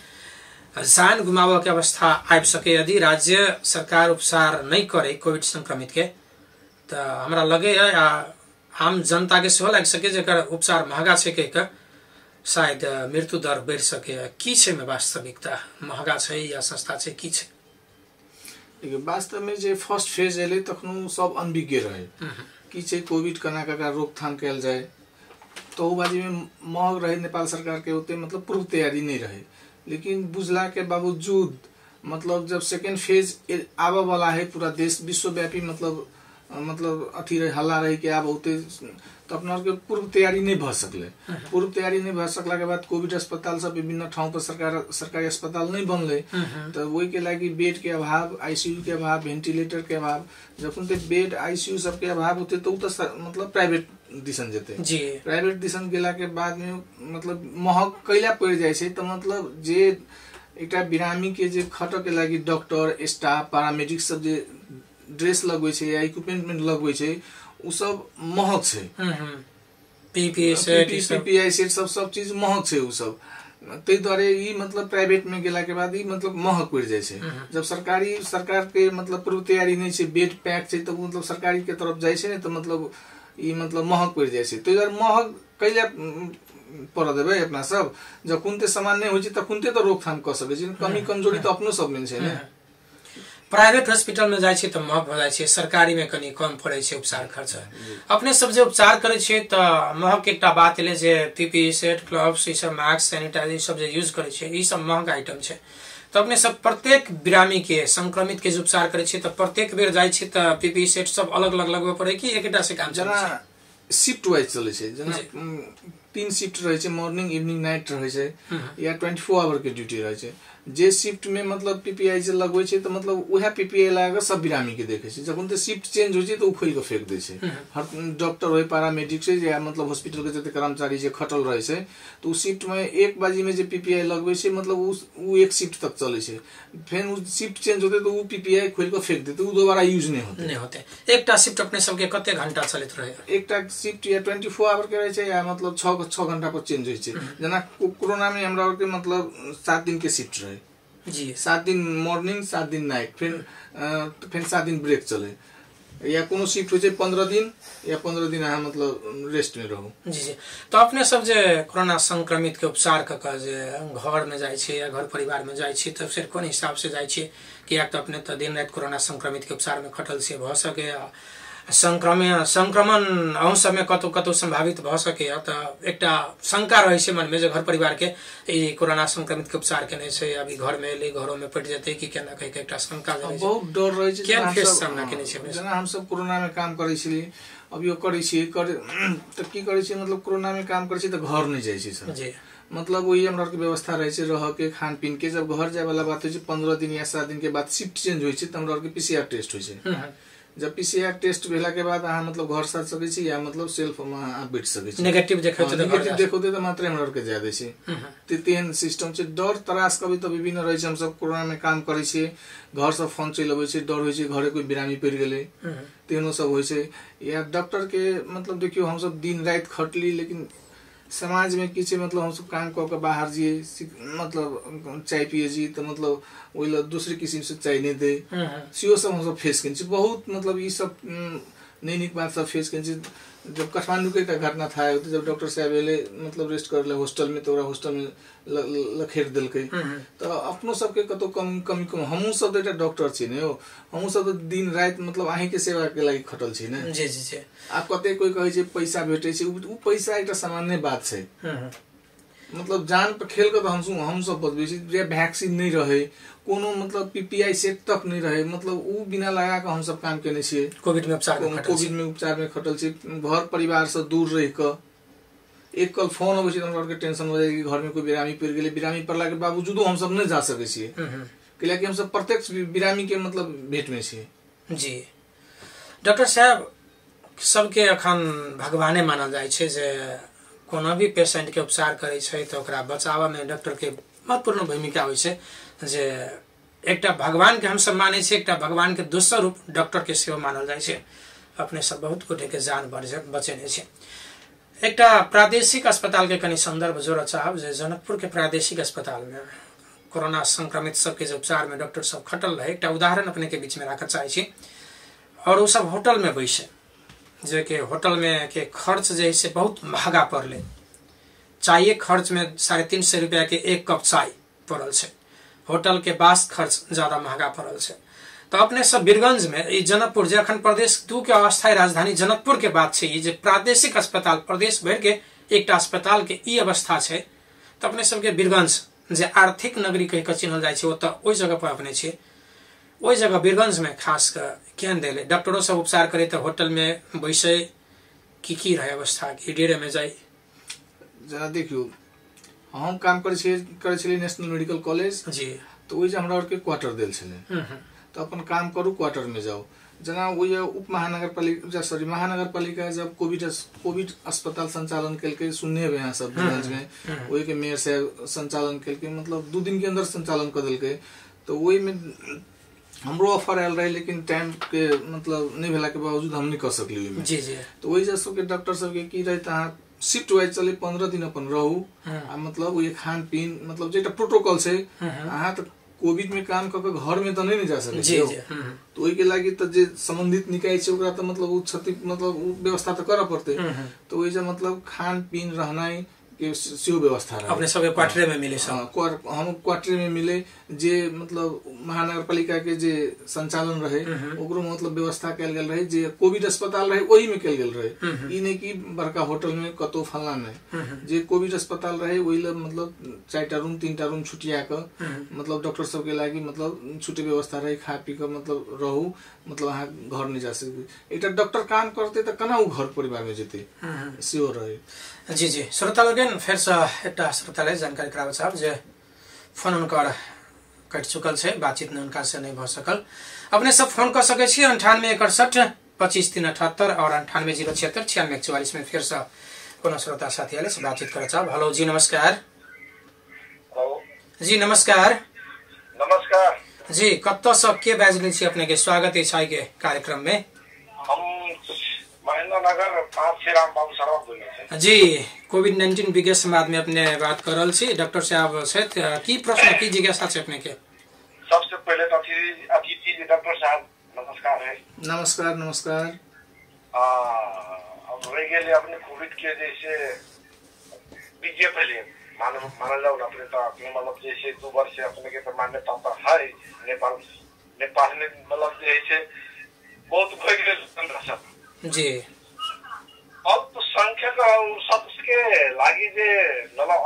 जान गुमाबऽ के अवस्था आबि सके यदि राज्य सरकार उपचार नहीं करे कोविड संक्रमित के। तो हमरा लगे है आ आम जनता के सेहो लागि सके जेकर उपचार महंगा छै के शायद मृत्यु दर बढ़ि सके। की छै में वास्तविकता, महंगा छै या सस्ता छै, की छै? देखियौ, वास्तव में जे फर्स्ट फेज एलै तखनो सब अनभिज्ञ रहे की छै कोविड केना ककरा रोकथाम कयल जाय, तो ओ बाजीमे महग रहे नेपाल सरकार के ओते मतलब पूर्व तैयारी नहीं रहे। लेकिन बुझला के बावजूद मतलब जब सेकेंड फेज आबऽ वाला है, पूरा देश विश्वव्यापी मतलब मतलब अथी रहे, हल्ला रहे कि आब औते, तो अपना आरके पूर्व तैयारी नहीं भऽ सकलै। पूर्व तैयारी नहीं भऽ सकला के बाद कोविड अस्पताल सब विभिन्न ठाउँ पर सरकारी अस्पताल नहीं बनलै, तो ओहिके लागि बेड के अभाव, आईसीयू के अभाव, वेंटिलेटर के अभाव। जखन ते बेड आईसीयू सबके अभाव होते तो उ तो मतलब प्राइवेट दिसन जेतै जी। प्राइवेट दिसन गेला के बाद में मतलब महग कैला पड़ि जाइ छै। तो मतलब जे एकटा बिरामी के जे खटऽ के लागि डॉक्टर, स्टाफ, पैरामेडिक सब जे ड्रेस लगबै छै या इक्विपमेंट लगबै छै उ सब महग छै। पीपीआई सेट सब सब चीज महग छै उ सब। ताहि दुआरे ई मतलब प्राइवेट में गेला के बाद ई मतलब महग पड़ि जाइ छै। जब सरकारी सरकार के मतलब पूर्व तैयारी नहीं छै, बेड पैक छै, तो मतलब सरकारी के तरफ जाइ छै ने तो मतलब ई मतलब महग पड़ि जाइ छै। ताहि दुआरे महग कैला पड़ऽ देबै अपना सब? जखुनते सामान नहि होइ छै तखुनते तो रोकथाम कऽ सकै छी, कमी कमजोरी तऽ अपनो सब मे छै ने। प्राइवेट हॉस्पिटल में जाइ छै तऽ महग भऽ जाइ छै, सरकारी में कनि कम पड़ै छै उपचार खर्च। अपने सब जे उपचार करै छियै तऽ महग के एकटा बात एलै जे पीपीई सेट, ग्लव्स, ई सब, मास्क, सैनिटाइजर, ई सब जे यूज करै छियै ई सब महग आइटम छै। तऽ अपने सब प्रत्येक बिरामी के संक्रमित के जे उपचार करै छियै तऽ प्रत्येक बेर जाइ छियै तऽ पीपीई सेट सब अलग अलग लगबऽ पड़ै कि एकेटा से काम चलै छै? शिफ्ट वाइज चलै छै, जेना 3 शिफ्ट रहै छै, मॉर्निंग, इवनिंग, नाइट रहै छै, या 24 आवर के ड्यूटी रहै छै। जे शिफ्ट में मतलब पीपीआई जे लगबै छै तऽ मतलब उएह पीपीआई लगा कऽ सब बिरामी के देखै छै। जखन तऽ शिफ्ट चेंज होइ छै तऽ ओ खोलि कऽ फेंक दै छै। हर डॉक्टर होइ, पैरामेडिक छै या मतलब हॉस्पिटल के जते कर्मचारी जे खटल रहै छै तऽ ओ शिफ्ट में 1 बाजी में जे पीपीआई लगबै छै मतलब ओ एक शिफ्ट तक चलै छै। फेर ओ शिफ्ट चेंज होतै तऽ ओ पीपीआई खोलि कऽ फेंक देतै, ओ दोबारा यूज नहि होतै। नहि होतै। एकटा शिफ्ट अपने सबके कते घंटा चलैत रहै? एकटा शिफ्ट या 24 आवर के रहै छै या मतलब 6 घंटा पर चेंज होइ छै। जेना कोरोना में हमरा आरके मतलब 7 दिन के शिफ्ट रहे जी, 7 दिन मॉर्निंग, 7 दिन नाइट, फिर 7 दिन ब्रेक चले। या कोनो शिफ्ट होइ छै 15 दिन या 15 दिन अहाँ मतलब रेस्ट में रहू। जी जी। तो अपने सब जे कोरोना संक्रमित के उपचार कऽ कऽ जे घर में जाइ छी या घर परिवार में जाइ छी तऽ फिर कोन हिसाब से जाइ छी? कियाक तऽ अपने तऽ दिन राति कोरोना संक्रमित के उपचार में खटल से भऽ सके संक्रमण अहूँ सबमे कतौ कतौ संभावित भऽ सकैया, तऽ एकटा शंका रहै छै मनमे जे घर परिवार के ई कोरोना संक्रमित के उपचार केने छै, अभी घर में एलै घरों में पटि जेतै कि केना कहि के एकटा शंका रहै छै, बहुत डर रहै छै। केहन फेर सामना केने छै? जेना हमसब कोरोना में काम करै छलियै, अभियो करै छियै, तऽ की करै छियै मतलब कोरोना में काम करै छियै तऽ घर नहि जाइ छियै सर जी। मतलब वही हमरा आरके व्यवस्था रहै छै रह के खान पीन के। जब घर जाय वाला बात होइ छै 15 दिन या 7 दिन के बाद शिफ्ट चेंज होइ छै तऽ हमरा आरके पीसीआर टेस्ट होइ छै। जब पीसीआर टेस्ट भेला के बाद अहाँ मतलब घर साथ सकै छी या मतलब सेल्फ में अहाँ बैठ सकै छी। नेगेटिव देखौते तऽ नेगेटिव देखौते तऽ मात्र हमरा आरके जाय दै छै। तेहन सिस्टम छै। डर त्रास कभी तऽ विभिन्न रहै छै। हमसब कोरोना में काम करै छियै, घर से फोन चलि अबै छै, डर होइ छै घरे कोई बिरामी पड़ि गेलै, तेहनो सब होइ छै। या डॉक्टर के मतलब देखियौ हमसब दिन राति खटली, लेकिन समाज में की छै मतलब हमसब काम कऽ के बाहर जियै, मतलब चाय पिए जी तऽ मतलब ओहि लए दोसरे किसिम से चाय नहि दे, सेहो सब हमसब फेस केने छी। बहुत मतलब ई सब नहि नीक बात सब फेस केने छी। जब काठमांडू के एकटा घटना था जब डॉक्टर साहब एलै मतलब रेस्ट करै लए हॉस्टल में, तऽ ओकरा हॉस्टल में लखेर देलकै। तऽ अपनो सबके कतौ कम कमी कम, हमहूँ सब तऽ एकटा डॉक्टर छी ने यौ, हमहूँ सब तऽ दिन राति मतलब अहींके सेवा के लागि खटल छी ने। जी जी जी। आब कते कोइ कहै छै पैसा भेटै छै, उ पैसा एकटा सामान्य बात छै। मतलब जान पर खेल के तऽ हमसब बचबै छी। जे वैक्सीन नहि रहै, कोनो मतलब पीपीआई सेट तक नहि रहै, मतलब उ बिना लगा कऽ हमसब काम केने छियै। कोविड में उपचार में कोविड में उपचार में खटल छी, घर परिवार से दूर रहि कऽ। एक कल फोन अबै छै तऽ हमरा आरके टेंशन हो जाइ कि घर में कोई बिरामी पड़ि गेलै, बिरामी पड़ला के बावजूदो हमसब नहि जा सकै छियै, कैलाकि हमसब प्रत्यक्ष बिरामी के मतलब भेंट में छियै। जी डॉक्टर साहब, सबके अखन भगवाने मानल जाइ छै जे कोनो भी पेशेंट के उपचार करै छै तऽ ओकरा बचाबऽ में डॉक्टर के महत्वपूर्ण भूमिका होइ छै। जे एकटा भगवान के हमसब मानै छियै, एकटा भगवान के दोसर रूप डॉक्टर के सेहो मानल जाइ छै। अपने सब बहुत गोटे के जान बचेने छै। एकटा प्रादेशिक अस्पताल के कनि संदर्भ जोड़ऽ चाहब जे जनकपुर के प्रादेशिक अस्पताल में कोरोना संक्रमित सबके जे उपचार में डॉक्टर सब खटल रहे, एकटा उदाहरण अपने के बीच में राखऽ चाहै छी। और ओ सब होटल में बैसे, जे के होटल में के खर्च जे है से बहुत महंगा पड़ले। चाय खर्च में 350 रुपया के एक कप चाय पड़ल छै, होटल के बास खर्च ज्यादा महंगा पड़ल छै। तो अपने सब वीरगंज में ई जनकपुर जे अखन प्रदेश 2 के अस्थायी राजधानी जनकपुर के बात छै, ई जे प्रादेशिक अस्पताल प्रदेश भरि के एकटा अस्पताल के ई अवस्था छै, तो अपने सबके वीरगंज जे आर्थिक नगरी कहि कऽ चिन्हल जाइ छै ओतऽ ओहि जगह पर अपने छियै। ओहि जगह वीरगंज में खास कऽ केहन देले डॉक्टरो सब उपचार करे तऽ होटल में बैसे की रहे अवस्था, की डेरे में जाय? जरा देखियौ, हम काम करै छलियै नेशनल मेडिकल कॉलेज जी, तऽ ओहि जे हमरा आरके क्वार्टर देल छलै, तऽ अपन काम करू क्वार्टर में जाउ। जेना ओहि उप महानगरपालिका सॉरी महानगरपालिका जब कोविड अस्पताल संचालन केलकै, सुनने हेबै अहाँ सब वीरगंज में ओहि के मेयर साहब संचालन केलकै, मतलब 2 दिन के अंदर संचालन कऽ देलकै। तऽ ओहिमे हमरो ऑफर आयल रहे, लेकिन टाइम के मतलब नहि भेला के बावजूद हम नहि कऽ सकलियै ओहिमे। जी जी। तऽ ओहि जे सबके डॉक्टर सबके की रहै तऽ अहाँ शिफ्ट वाइज चले, 15 दिन अपन रहू आ मतलब ओहि खान पीन मतलब जे एकटा प्रोटोकॉल छै। अहाँ तऽ कोविड में काम कऽ के घर में तऽ नहि जा सकै छी, तऽ ओहि के लागि तऽ जे संबंधित निकाय छै ओकरा तऽ मतलब ओ क्षति मतलब ओ व्यवस्था तऽ करऽ पड़तै। तऽ ओहि जे मतलब खान पीन रहनाइ के सेहो व्यवस्था रहै। अपने सबके क्वार्टरे में मिले सब? हम क्वार्टरे में मिले, जे मतलब महानगरपालिका के जे संचालन रहे ओकरो मतलब व्यवस्था कयल गेल रहे, जे कोविड अस्पताल रहे ओही में कयल गेल रहे। ई नहि कि बड़का होटल में कतौ फलना में, जे कोविड अस्पताल रहे ओहि लए मतलब 4टा रूम 3टा रूम छुटिया कऽ मतलब डॉक्टर सबके लागि मतलब छुटे व्यवस्था रहे, खा पी कऽ मतलब रहू, मतलब अहाँ घर नहि जा सकी। एकटा डॉक्टर काम करतै तऽ केना ओ घर परिवार में जेतै, सेहो रहे। जी जी। श्रोता लोगन फेर से एकटा श्रोता जानकारी कराबऽ चाहब जे फोन हुनकर कटि चुकल छै, बातचीत हुनका से नहीं भऽ सकल। अपने सब फोन कऽ सकै छी 98 61 25 3 78 और 98 0 76 96 44 में। फिर से कोनो श्रोता साथी आले से बातचीत करऽ चाहब। हेलो जी नमस्कार। हेलो जी नमस्कार। नमस्कार जी, कतऽ से के बाजि रहल छी? अपने के स्वागत अछि के कार्यक्रम में। हम महेंद्र नगर 5 राम बाबू शर्मा बोलै छी। जी, कोविड-19 विज्ञ समाज में अपने बात कर रहल छी, डॉक्टर साहब छथि, की प्रश्न की जिज्ञासा छै अपने के? सबसे पहले तो अतिथि जी डॉक्टर साहब नमस्कार है। नमस्कार नमस्कार। अब रह गेलै अपने कोविड के जैसे विज्ञ पहले मानल जाओ अपने तो अपने मतलब जैसे 2 वर्ष से अपने के तो मान्यता तो है नेपाल में, मतलब जैसे बहुत भय गेल जी। अब तो संख्या सबके लागी जे मतलब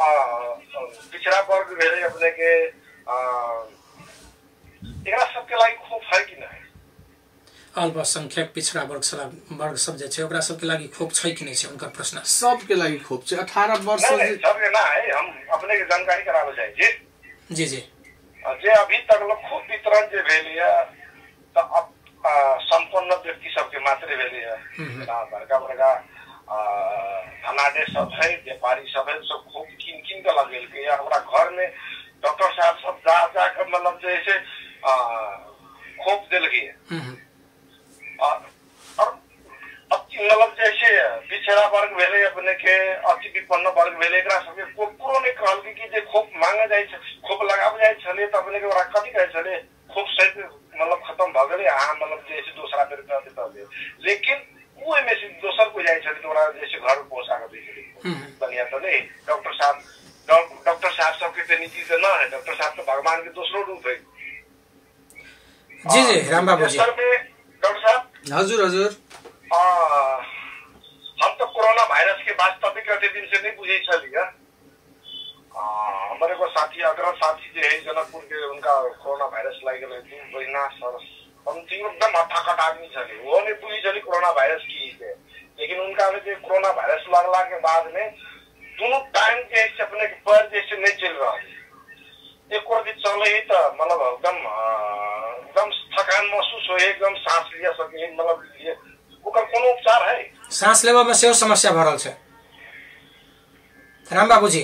पिछड़ा वर्ग भेलै अपने के एकरा सबके लागी खोप है कि नहीं? अल्पसंख्यक पिछड़ा वर्ग सब जे छै ओकरा सबके लागि खोप छै कि नहि छै, उनकर प्रश्न। सबके लागि खोप छै 18 वर्ष सबके ना है। हम अपने के जानकारी कराबे चाहै छी। जी जी। जे अभी तक लोग खोप वितरण जे भेल या त संपन्न व्यक्ति सबके मात्रे भेल या, बड़का बड़का धनाढ्य सब है, व्यापारी सब है, सब खोप किन किन के लगेलकै या। हमरा घर में डॉक्टर साहब सब जा जा के मतलब जैसे खोप देलकै। और मतलब जैसे पिछड़ा वर्ग भेलै अपने के, अति विपन्न वर्ग भेलै, एकरा सबके कोकरो नहि कहलकै कि जे खोप मांगे जाइ छै, खोप लगाबे जाइ छलै त अपने के ओकरा कथी कहै छलै, खोप सहित मतलब खत्म भऽ गेलै, अहाँ मतलब जैसे दोसरा बेर दऽ लेकिन ओहिमे से दोसर कोइ जाइ छलै त ओकरा जैसे घर पहुँचा कऽ दै छलै। बढ़िया तऽ नहि, डॉक्टर साहब सबके तऽ नीति तऽ न है, डॉक्टर साहब तऽ भगवान के दोसरो रूप है। जी जी राम बाबू जी। डॉक्टर साहब। हजुर हजुर। हम तो कोरोना वायरस के वास्तविक अते दिन से नहीं बुझे छलियै। हमर एगो साथी अग्रज साथी जे है जनकपुर के, उनका कोरोना वायरस लागि गेलै 2 महीना सर समथिंग, एकदम हट्टा आदमी छलै, वो नहीं बुझे छलै कोरोना वायरस की है। लेकिन उनका जे कोरोना वायरस लगला के बाद में दोनों टाइम जे है अपने के पैर जैसे नहीं चल रहा है, एक और चले है तो मतलब एकदम एकदम थकान महसूस हो, एकदम सांस लिया सके, मतलब ओकर कोनो उपचार है? सांस लेबा में सेहो समस्या भ रहल छै राम बाबू जी।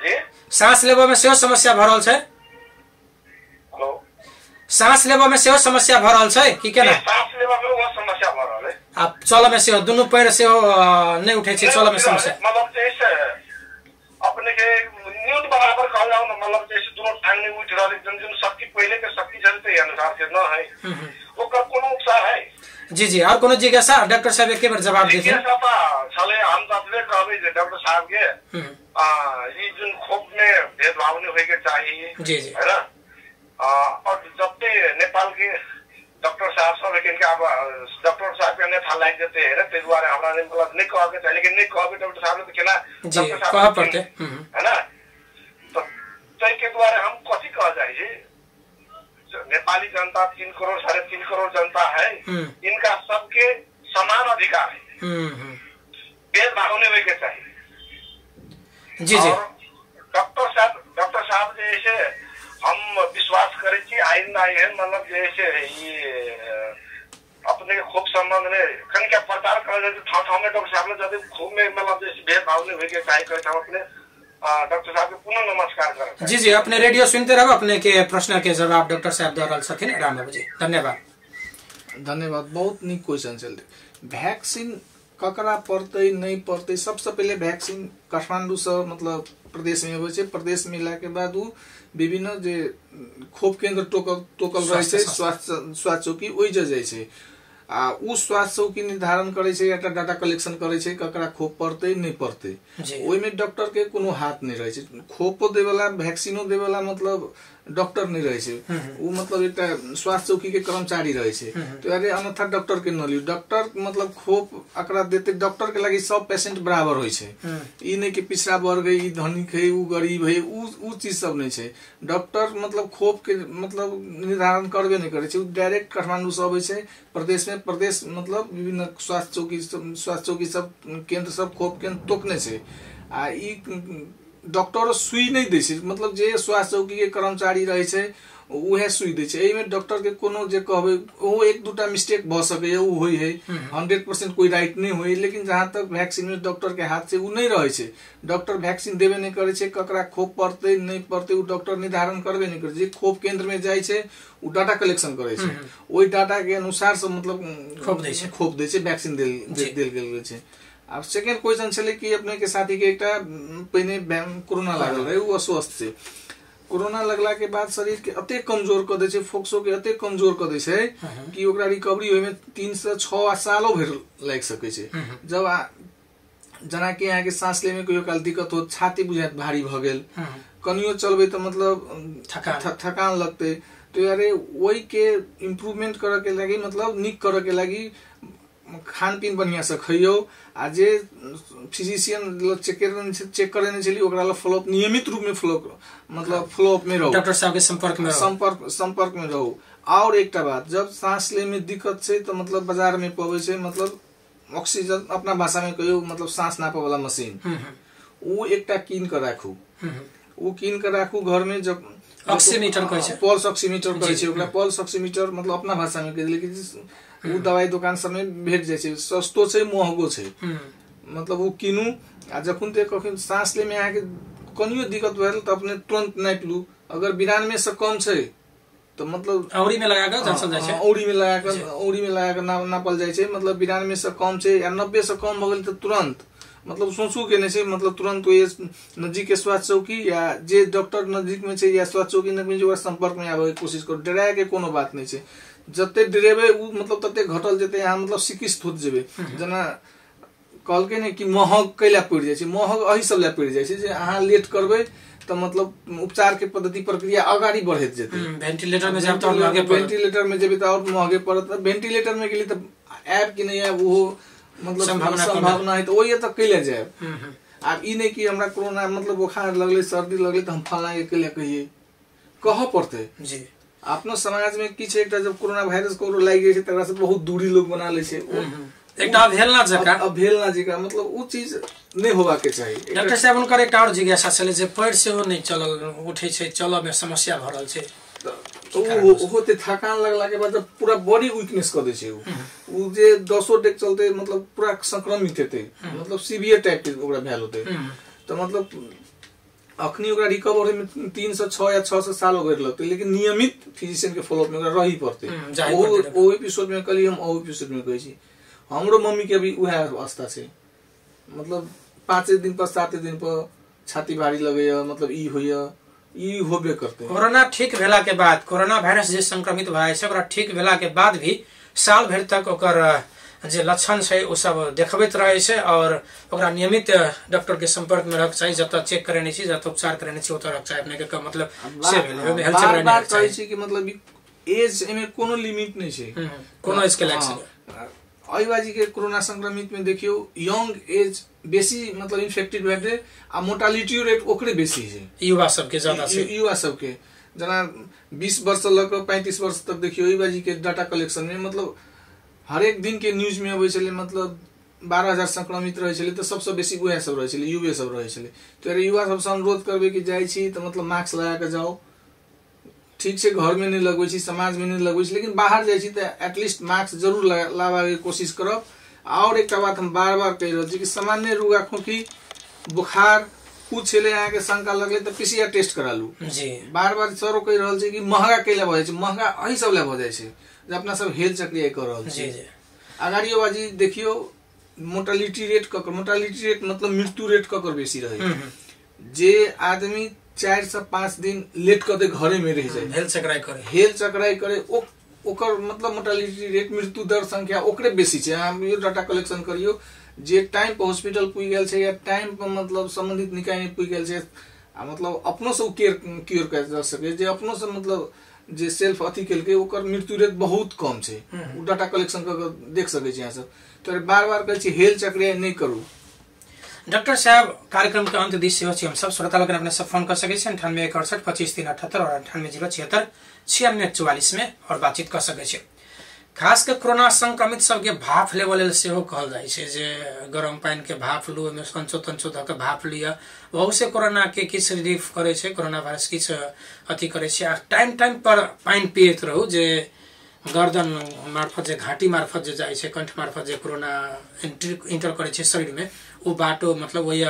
जी सांस लेबा में सेहो समस्या भ रहल छै। हेलो। सांस लेबा में सेहो समस्या भ रहल छै की केना? सांस लेबा में वो समस्या भ रहल है। आ चल में सेहो दुनू पैर सेहो नहि उठै छै, चल में समस्या मतलब जैसे अपने के न्यून बराबर कहल जाओ ना, मतलब जैसे दोनों टांग नहीं उठ रहल, एकदम जन शक्ति पहले के शक्ति छल अनुसार से न है, ओकर कोनो उपचार है? जी जी। और कोनो जिज्ञासा डॉक्टर साहब एक बेर जवाब देथिन। जिज्ञासा छलै, हम त अपने कहबै जे डॉक्टर साहब के ई जुन खोप में भेदभाव नहीं होय के चाहिए। जी जी है ना। और जबते नेपाल के डॉक्टर साहब सब लेकिन अब डॉक्टर साहब के अन्यथा लागि जेतै है ना, ताहि दुआरे हमरा नहीं मतलब नहीं कहऽ के चाही, लेकिन नहीं कहबै डॉक्टर साहब ने तऽ केना डॉक्टर साहब कहऽ पड़तै है ना। तो ताहि के दुआरे हम कथी कहऽ जाइ छी, नेपाली जनता 3 करोड़ 3.5 करोड़ जनता है, इनका सबके समान अधिकार है, भेदभाव नहीं होय के चाहिए। जी जी। डॉक्टर साहब जैसे हम विश्वास करे छी आइन आई है, मतलब जैसे ये अपने खूब संबंध में कनिका प्रचार करल जाय ठाव ठाव में डॉक्टर साहब ने खूब में मतलब जैसे भेदभाव नहीं होय के चाही कहै हम अपने डॉक्टर साहब के पुनः नमस्कार करब। जी जी। अपने रेडियो सुनते रहो, अपने के प्रश्न के जवाब डॉक्टर साहब दऽ रहल छथिन। राम बाबू जी धन्यवाद। धन्यवाद। बहुत नीक क्वेश्चन छल। वैक्सीन ककरा पड़तै नहीं पड़तै, सबसे पहिले वैक्सीन काठमांडू से मतलब प्रदेश में अबै छै, प्रदेश में मिला के बाद उ विभिन्न जे खोप केंद्र टोकल रहै छै, स्वास्थ्य चौकी ओहि जे जाइ छै, आ उ स्वास्थ्य चौकी निर्धारण करै छै, एकटा डाटा कलेक्शन करै छै ककरा खोप पड़तै नहीं पड़तै। ओहिमे डॉक्टर के कोनो हाथ नहीं रहै छै, खोपो देवला वैक्सीनो देवला मतलब डॉक्टर नहीं रहै छै, उ मतलब एकटा स्वास्थ्य चौकी के कर्मचारी रहै छै। तो अरे अन्यथा डॉक्टर के न लियौ, डॉक्टर मतलब खोप एकरा देते डॉक्टर के लागि सब पेशेंट बराबर होइ छै, ई नहीं कि पिछड़ा वर्ग है, ई धनिक है, उ गरीब है, उ चीज सब नहीं छै। डॉक्टर मतलब खोप के मतलब निर्धारण करबे नहीं करै छै, उ डायरेक्ट काठमांडू से अबै छै प्रदेश में, प्रदेश मतलब विभिन्न स्वास्थ्य चौकी सब केंद्र सब खोप केंद्र टोकने छै। आ ई डॉक्टर सुई नहीं दै छै, मतलब जे स्वास्थ्य चौकी के कर्मचारी रहै छै उहे सुई दै छै। एहिमे डॉक्टर के कोनो जे कहबै ओ एक दूटा मिस्टेक भऽ सकैए, उ होइ है, 100% कोई राइट नहीं होइ, लेकिन जहाँ तक वैक्सीन में डॉक्टर के हाथ से उ नहीं रहै छै, डॉक्टर वैक्सीन देबे नहीं करै छै, ककरा खोप पड़तै नहीं पड़तै उ डॉक्टर निर्धारण करबे नहीं करै छै। जे खोप केंद्र में जाइ छै उ डाटा कलेक्शन करै छै, ओहि डाटा के अनुसार से मतलब खोप दै छै, वैक्सीन देल गेल छै। आब सेकेंड क्वेश्चन छलै कि अपने के साथी के एकटा पहिने कोरोना लागल रहै, उ अस्वस्थ छै, कोरोना लगला के बाद शरीर के अतेक कमजोर कऽ दै छै, फोक्सो के अतेक कमजोर कऽ दै छै कि ओकरा रिकवरी होइमे 3 से 6 सालो भरि लागि सकै छै। जब जेनाकि अहाँके साँस लैमे कहियो काल दिक्कत हो, छाती बुझाइत भारी भऽ गेल, कनियो चलबै तऽ मतलब थकान लगतै, तो अरे ओहि के इम्प्रूवमेंट करऽ के लागि मतलब नीक करऽ के लागि खानपीन बढ़िया से खइयौ, आ जे फिजिशियन चेक करेने छली ओकरा ल फॉलोअप नियमित रूप में फॉलोअप मतलब फॉलोअप में रहू, डॉक्टर साहब के संपर्क में रहू। और एकटा बात, जब साँस लै में दिक्कत छै तऽ मतलब बाजार में पबै छै मतलब ऑक्सीजन, अपना भाषा में कहियो मतलब साँस नापे वाला मशीन, उ एकटा कीन के राखू, उ कीन के राखू घर में। जब ऑक्सीमीटर कहै छै, पल्स ऑक्सीमीटर कहै छै ओकरा, पल्स ऑक्सीमीटर मतलब अपना भाषा में कहि, लेकिन उ दवाई दुकान सब में भेट जाइ छै, सस्तो छै महगो छै, मतलब उ कीनू। आ जखन ते कखन साँस लै में अहाँके कनियो दिक्कत भेल तऽ अपने तुरंत नापि लू। अगर 92 से कम छै तऽ मतलब औरी में लगा के जांचल जाइ छै, औरी में लगा के, औरी में लगा के नापल जाइ छै। मतलब 92 से कम छै या 90 से कम भऽ गेल तऽ तुरंत मतलब सोचू के नहि छै, मतलब तुरंत ओहि नजदीक के स्वास्थ्य चौकी या जे डॉक्टर नजदीक में छै या स्वास्थ्य चौकी नजदीक में ओकरा संपर्क में आबे के कोशिश करू। डराय के कोनो बात नहि छै, जते डरेबै उ मतलब तते घटल जेतै, अहाँ मतलब सिकिस्त होत जेबै। जेना कहलकै ने कि महग कैला पड़ि जाइ छै, महग एहि सब लए पड़ि जाइ छै जे अहाँ लेट करबै तऽ मतलब उपचार के पद्धति प्रक्रिया अगाडि बढ़ैत जेतै। वेंटिलेटर में जायब तऽ महगे पड़त, वेंटिलेटर में जेबै तऽ और महगे पड़त। वेंटिलेटर में गेली तऽ आयब कि नहि आयब ओहो मतलब संभावना है, तऽ ओहि तऽ कैले जायब। आब ई नहि कि हमरा कोरोना मतलब बुखार लगलै सर्दी लगलै तऽ हम फलाना के कैले कहियै, कहऽ पड़तै जी। अपनो समाज में की छै एकटा जब कोरोना वायरस ककरो लागि जाइ छै तकरा से बहुत दूरी लोग बना लै छै, एकटा अवहेलना जकाँ, अवहेलना जकाँ, मतलब उ चीज नहि होबाक के चाही। डॉक्टर साहब हुनकर एकटा और जिज्ञासा छलै जे पैर सेहो नहि चलल उठै छै, चलऽ में समस्या भऽ रहल छै, ओहो ते थकान लगला के बाद पूरा बॉडी वीकनेस कऽ दै छै। उ जे 10 डेग चलते मतलब पूरा संक्रमित हेतै, मतलब सीवियर टाइप के ओकरा भेल होतै, तऽ मतलब अखनी ओकरा रिकवर होय में 3 से 6 या 6 से साल वगैरह लगतै, लेकिन नियमित फिजिशियन के फॉलोअप में ओकरा रही पड़तै। ओ एपिसोड में कहली हम, ओ एपिसोड में कहै छी हमरो मम्मी के अभी उएह अवस्था छै, मतलब 5 दिन पर 7 दिन पर छाती भारी लगैया, मतलब ई होइया, ई होबे करतै। कोरोना ठीक भेला के बाद, कोरोना वायरस जे संक्रमित भए छै ओकरा ठीक भेला के बाद भी साल भरि तक ओकर जे लक्षण छै ओ सब देखबैत रहै छै और ओकरा नियमित डॉक्टर के संपर्क में रहक चाही, जतऽ चेक करेने छी जतऽ उपचार करेने छी ओतऽ रहक चाही। अपने के मतलब से भेलै, ओहिमे हेल्थ चेक बार कहै छी कि मतलब एज एमे कोनो लिमिट नहि छै, कोनो एज के लागि सकै। एहि बाजी के कोरोना संक्रमित में देखियौ यंग एज बेसी मतलब इन्फेक्टेड भेटै आ मोर्टालिटी रेट ओकरे बेसी छै, युवा सबके ज्यादा छै। युवा सबके जेना 20 वर्ष लऽ कऽ 35 वर्ष तक देखियौ एहि बाजी के डाटा कलेक्शन में मतलब हरेक दिन के न्यूज में अबै छलै मतलब 12,000 संक्रमित रहै छलै तऽ सबसँ बेसी उएह सब रहै छलै, युवे सब रहै छलै। तऽ युवा सबसँ अनुरोध करबै कि जाइ छी तऽ मतलब मास्क लगा कऽ जाउ, ठीक छै घर में नहीं लगबै छी समाज में नहीं लगबै छी, लेकिन बाहर जाइ छी तऽ एटलीस्ट मास्क जरूर लगाबैके कोशिश करब। और एकटा बात हम बार बार कहि रहल छी कि सामान्य रुगा खोखी बुखार कुछ छलै अहाँके शंका लगलै तऽ पीसीआर टेस्ट करा लू जी। बार बार सरो कहि रहल छै कि महगा कैला भऽ जाइ छै, महगा एहि सब लए भऽ जाइ छै जे अपना सब हेल चक्रिया कऽ रहल छी। अगाड़ियो बाजी देखियौ मोर्टालिटी रेट ककर, मोर्टालिटी रेट मतलब मृत्यु रेट ककर बेसी रहै, जे आदमी 4 से 5 दिन लेट कऽ दे घरे में रहि जाए, हेल चकराई करे, हेल चकराई करे, ओकर मतलब मोर्टालिटी रेट मृत्यु दर संख्या ओकरे बेसी छै। अहाँ यो डाटा कलेक्शन करियौ जे टाइम पर हॉस्पिटल पुगि गेल छै या टाइम पर मतलब संबंधित निकाय में पुगि गेल छै आ मतलब अपनो से केयर क्योर कयल जा सकै, जे अपनो से मतलब जे सेल्फ अथी केलकै ओकर मृत्यु रेट बहुत कम छै। उ डाटा कलेक्शन कऽ के देख सकै छी अहाँ सब। तऽ बार बार कहै छी हेल चकराई नहि करू। डॉक्टर साहब कार्यक्रम के अंत दिस सेहो छी हम सब, श्रोता लोकनि अपने सब फोन कर सकै छी 98 61 25 3 78 और 98 0 76 96 44 में और बातचीत कर सकै छी। खास के कोरोना संक्रमित सबके भाफ लेबऽ लेल सेहो कहल जाइ छै जे गरम पानि के भाफ लू, ओहिमे कंचो तंचो धऽ के भाफ लिअ, ओहू से कोरोना के किछु रिलीफ करै छै, कोरोना वायरस किछु अथी करै छै। आ टाइम टाइम पर पानि पियैत रहू जे गर्दन मार्फत जे घाटी मार्फत जे जाइ छै, कंठ मार्फत जे कोरोना एंटर करै छै शरीर में, ओ बाटो मतलब वही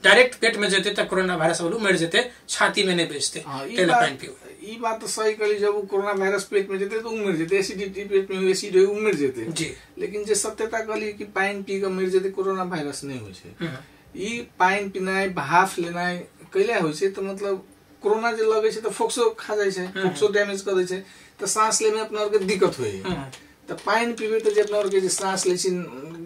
डायरेक्ट पेट में जेतै तऽ कोरोना वायरस मरि जेतै, छाती में नहीं बचतै, ताहि पानि पीबू। ई बात तो सही कहली, जब कोरोना वायरस पेट में जेतै तऽ उ मरि जेतै, एसिडिटी पेट में एसिड होय उ मरि जेतै जी। लेकिन जे सत्यता कहली कि पानि पी के मरि जेतै कोरोना वायरस नहीं होइ छै। ई पानि पीनाइ भाफ लेनाइ कैला होइ छै तऽ मतलब कोरोना जे लगै छै तऽ फोक्सो खा जाइ छै, फोक्सो डैमेज कऽ दै छै, तऽ साँस लै में अपना आरके दिक्कत होइ है। तऽ पानि पीबै तऽ जे अपना आरके जे साँस लै छी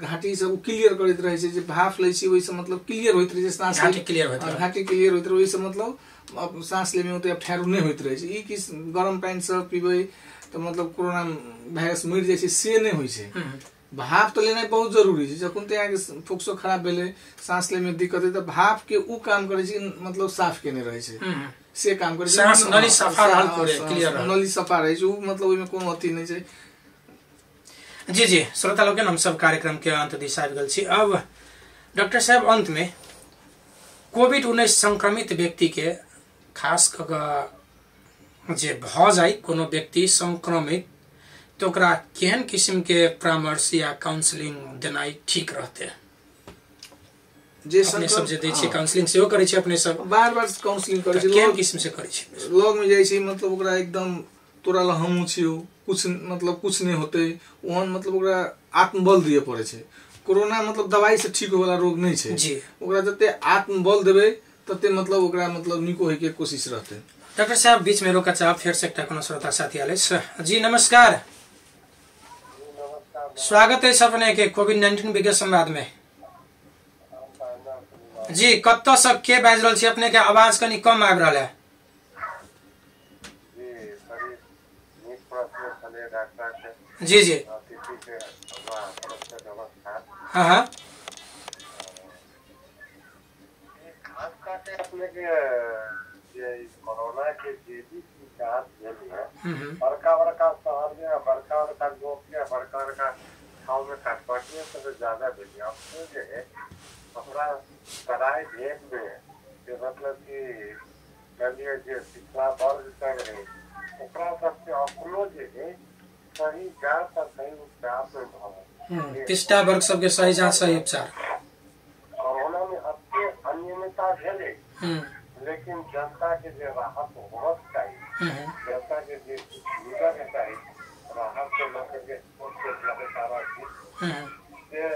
घाटी सब क्लियर करैत रहै छै, जे भाफ लै छी ओहिसँ मतलब क्लियर होइत रहै छै साँस, घाटी क्लियर होइत रहै, घाटी क्लियर होइत रहै, ओहिसँ मतलब साँस लै में ओते अफठारो नहि होइत रहै छै। ई कि गरम पानि सब पीबै तऽ मतलब कोरोना वायरस मरि जाइ छै से नहि होइ छै। भाफ तऽ लेनाइ बहुत जरूरी छै, जखन ते अहाँके फोक्सो खराब भेलै साँस लै में दिक्कत है तऽ भाफ के उ काम करै छै मतलब साफ केने रहै छै। से काम करै छै। साँस नली सफा रहल, पूरे क्लियर रहल, नली सफा रहै छै, उ मतलब ओहिमे कोनो अथी नहि छै। जी जी श्रोता लोकनि, हम सब कार्यक्रम के अंत दिस आबि गेल छी। अब डॉक्टर साहब, अंत में कोविड-19 संक्रमित व्यक्ति के खास कऽ कऽ जे भऽ जाय कोनो व्यक्ति संक्रमित, तो ओकरा केहन किस्म के परामर्श या काउंसलिंग देनाइ ठीक रहते? जे अपने सब जे दै छियै काउंसलिंग सेहो करै छियै, अपने सब बार बार काउंसलिंग करै छियै, केहन किस्म से करै छियै? लग में जाइ छै मतलब ओकरा एकदम तोरा लग हमहूँ छियौ, कुछ मतलब कुछ नहि होतै, ओहन मतलब ओकरा आत्मबल दिअ पड़ै छै। कोरोना मतलब दवाई से ठीक होय वाला रोग नहीं छै जी, ओकरा जते आत्मबल देबै तते मतलब ओकरा मतलब नीको होय के कोशिश रहतै। डॉक्टर साहब, बीच में रोका चाहब, फेर से एकटा कोनो श्रोता साथी आयल अछि। जी नमस्कार, स्वागत है अपने के कोविड-19 विज्ञ संवाद में। जी कतऽ से के बाजि रहल छी? अपने के आवाज कनि कम आबि रहल है। जी जी हाँ हाँ, खास करके अपने के जे कोरोना के जे भी जांच भेल है, बड़का बड़का शहर में, बड़का बड़का लोग के, बड़का बड़का गाँव में कटपटिया सबसे ज्यादा भेल। अपने जे है अपना तराई भेद में जे मतलब कि चलिए जे पिछड़ा वर्ग सब है ओकरा सबके अपनो जे है सही जांच और सही उपचार में भऽ पिछड़ा वर्ग सबके सही जांच सही उपचार। कोरोना में अति अनियमितता भेलै, लेकिन जनता के जे राहत होना चाहिए, जनता के जे मिलना के चाहिए राहत से लेकर के सारा चीज से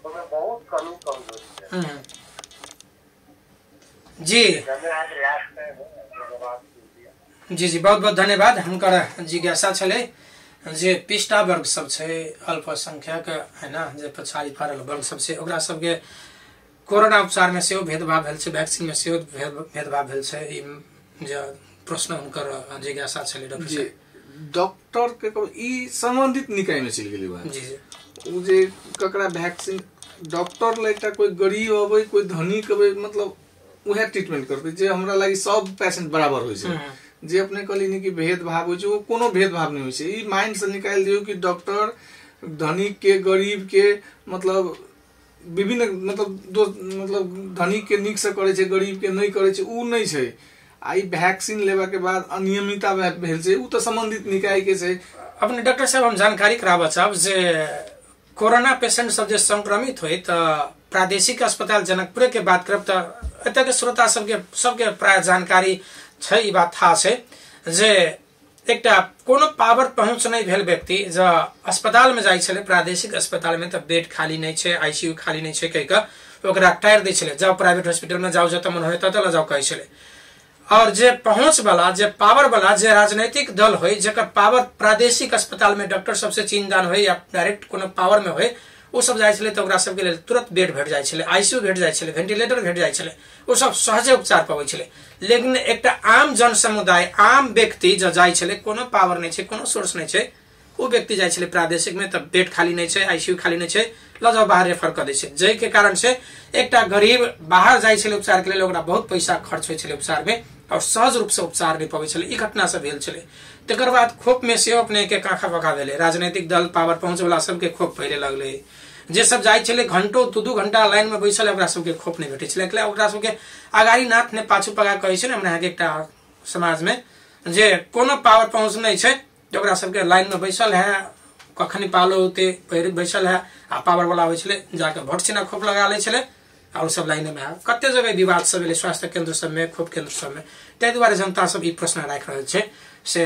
उसमें बहुत कमी कमजोरी है। जी जी जी बहुत बहुत धन्यवाद। हुनकर जिज्ञासा छलै जे पिछड़ा वर्ग सब छै, अल्पसंख्यक है ना, जे पछाड़ी पड़ल वर्ग सब छै, ओकरा सबके कोरोना उपचार में सेहो भेदभाव भेल छै, वैक्सीन में सेहो भेदभाव भेल छै, ई जे प्रश्न हुनकर जिज्ञासा छलै डॉक्टर जी। डॉक्टर के ई संबंधित निकाय में चलि गेलै बात। जी जी उ जे ककरा वैक्सीन डॉक्टर ल एकटा कोई गरीब अबै कोई धनिक अबै, मतलब उहे ट्रीटमेंट करतै जे हमरा लागि सब पेशेंट बराबर होइ छै। जे अपने कहली कि भेदभाव होइ छै, वो कोनो भेदभाव नहीं होइ छै। ई माइंड से निकालि दियौ कि डॉक्टर धनिक के गरीब के मतलब विभिन्न मतलब मतलब धनिक के नीक से करै छै गरीब के नहीं करै छै, उ नहीं छै। आ ई वैक्सीन लेबा के बाद अनियमितता भेल छै, उ तऽ संबंधित निकाय के छै। अपने डॉक्टर साहब, हम जानकारी कराबऽ चाहब जे कोरोना पेशेंट सब जे संक्रमित होइ तऽ प्रादेशिक अस्पताल जनकपुर के बात करब तऽ एतऽ के श्रोता सबके सबके प्राय जानकारी छै, ई बात थाहा छै जे एकटा कोनो पावर पहुँच नहि भेल व्यक्ति जँ अस्पताल में जाइ छलै प्रादेशिक अस्पताल में तऽ बेड खाली नहि छै, आईसीयू खाली नहि छै कहि कऽ ओकरा टारि दै छलै, जाउ प्राइवेट हॉस्पिटल में जाउ, जतऽ मन होय ततऽ लऽ जाउ कहै छलै। और जे पहुँच वाला, जे पावर वाला, जे राजनीतिक दल होय जकर पावर प्रादेशिक अस्पताल में डॉक्टर सबसे चिन्हदान होय या डायरेक्ट कोनो पावर में होय, ओ सब जाइ छलै तऽ ओकरा सबके लेल तुरंत बेड भेट जाइ छलै, आईसीयू भेट जाइ छलै, वेंटिलेटर भेट जाइ छलै, ओ सब सहजे उपचार पबै छलै। लेकिन एकटा आम जन समुदाय, आम व्यक्ति जँ जाइ छलै, कोनो पावर नहि छै, कोनो सोर्स नहि छै, ओ व्यक्ति जाइ छलै प्रादेशिक में तऽ बेड खाली नहि छै, आईसीयू खाली नहि छै, लऽ जाउ बाहर रेफर कऽ दै छै। जाहिके कारण से एकटा गरीब बाहर जाइ छलै उपचार के लेल, ओकरा बहुत पैसा खर्च होइ छलै उपचार में और सहज रूप से उपचार नहि पबै छलै। ई घटना सब भेल छलै। तकर बाद खोप में सेहो अपने के काखा पखा भेलै, राजनीतिक दल पावर पहुँचवला सबके खोप फैले लगलै। जे सब जाइ छलै घंटो दू घंटा लाइन में बैसल, ओकरा सबके खोप नहि भेटै छलै। ओकरा सबके अगाड़ी नाथ ने पाछू पगा कहै छै ने हमरा अहाँके एकटा समाज में, जे कोनो पावर पहुँच नहि छै, ओकरा सबके लाइन में बैसल है, कखनी पालो औते बैसल है, आ पावर वाला होइ छलै जाके भोट छिना खोप लगा लै छलै और सब लाइन में। कते जगह विवाद सब भेलै स्वास्थ्य केंद्र सब में, खोप केंद्र सब में। ताहि दुआरे जनता सब ई प्रश्न राखि रहल छै से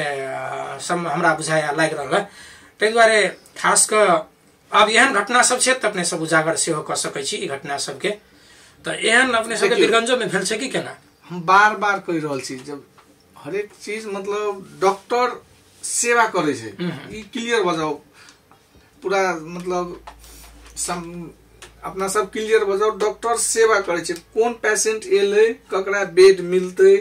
सब हमरा बुझाया लागि रहल है। ताहि दुआरे खास कऽ अब एहन घटना सब छै तऽ अपने सब उजागर सेहो कऽ सकै छी ई घटना सबके। तऽ एहन अपने सबके वीरगंजो में भेल छै कि केना? हम बार बार कहि रहल छी, जब हरेक चीज मतलब डॉक्टर सेवा करै छै, ई क्लियर भऽ जाउ पूरा, मतलब अपना सब क्लियर भऽ जाउ, डॉक्टर सेवा करै छै। कोन पेशेंट एलै, ककरा बेड मिलतै,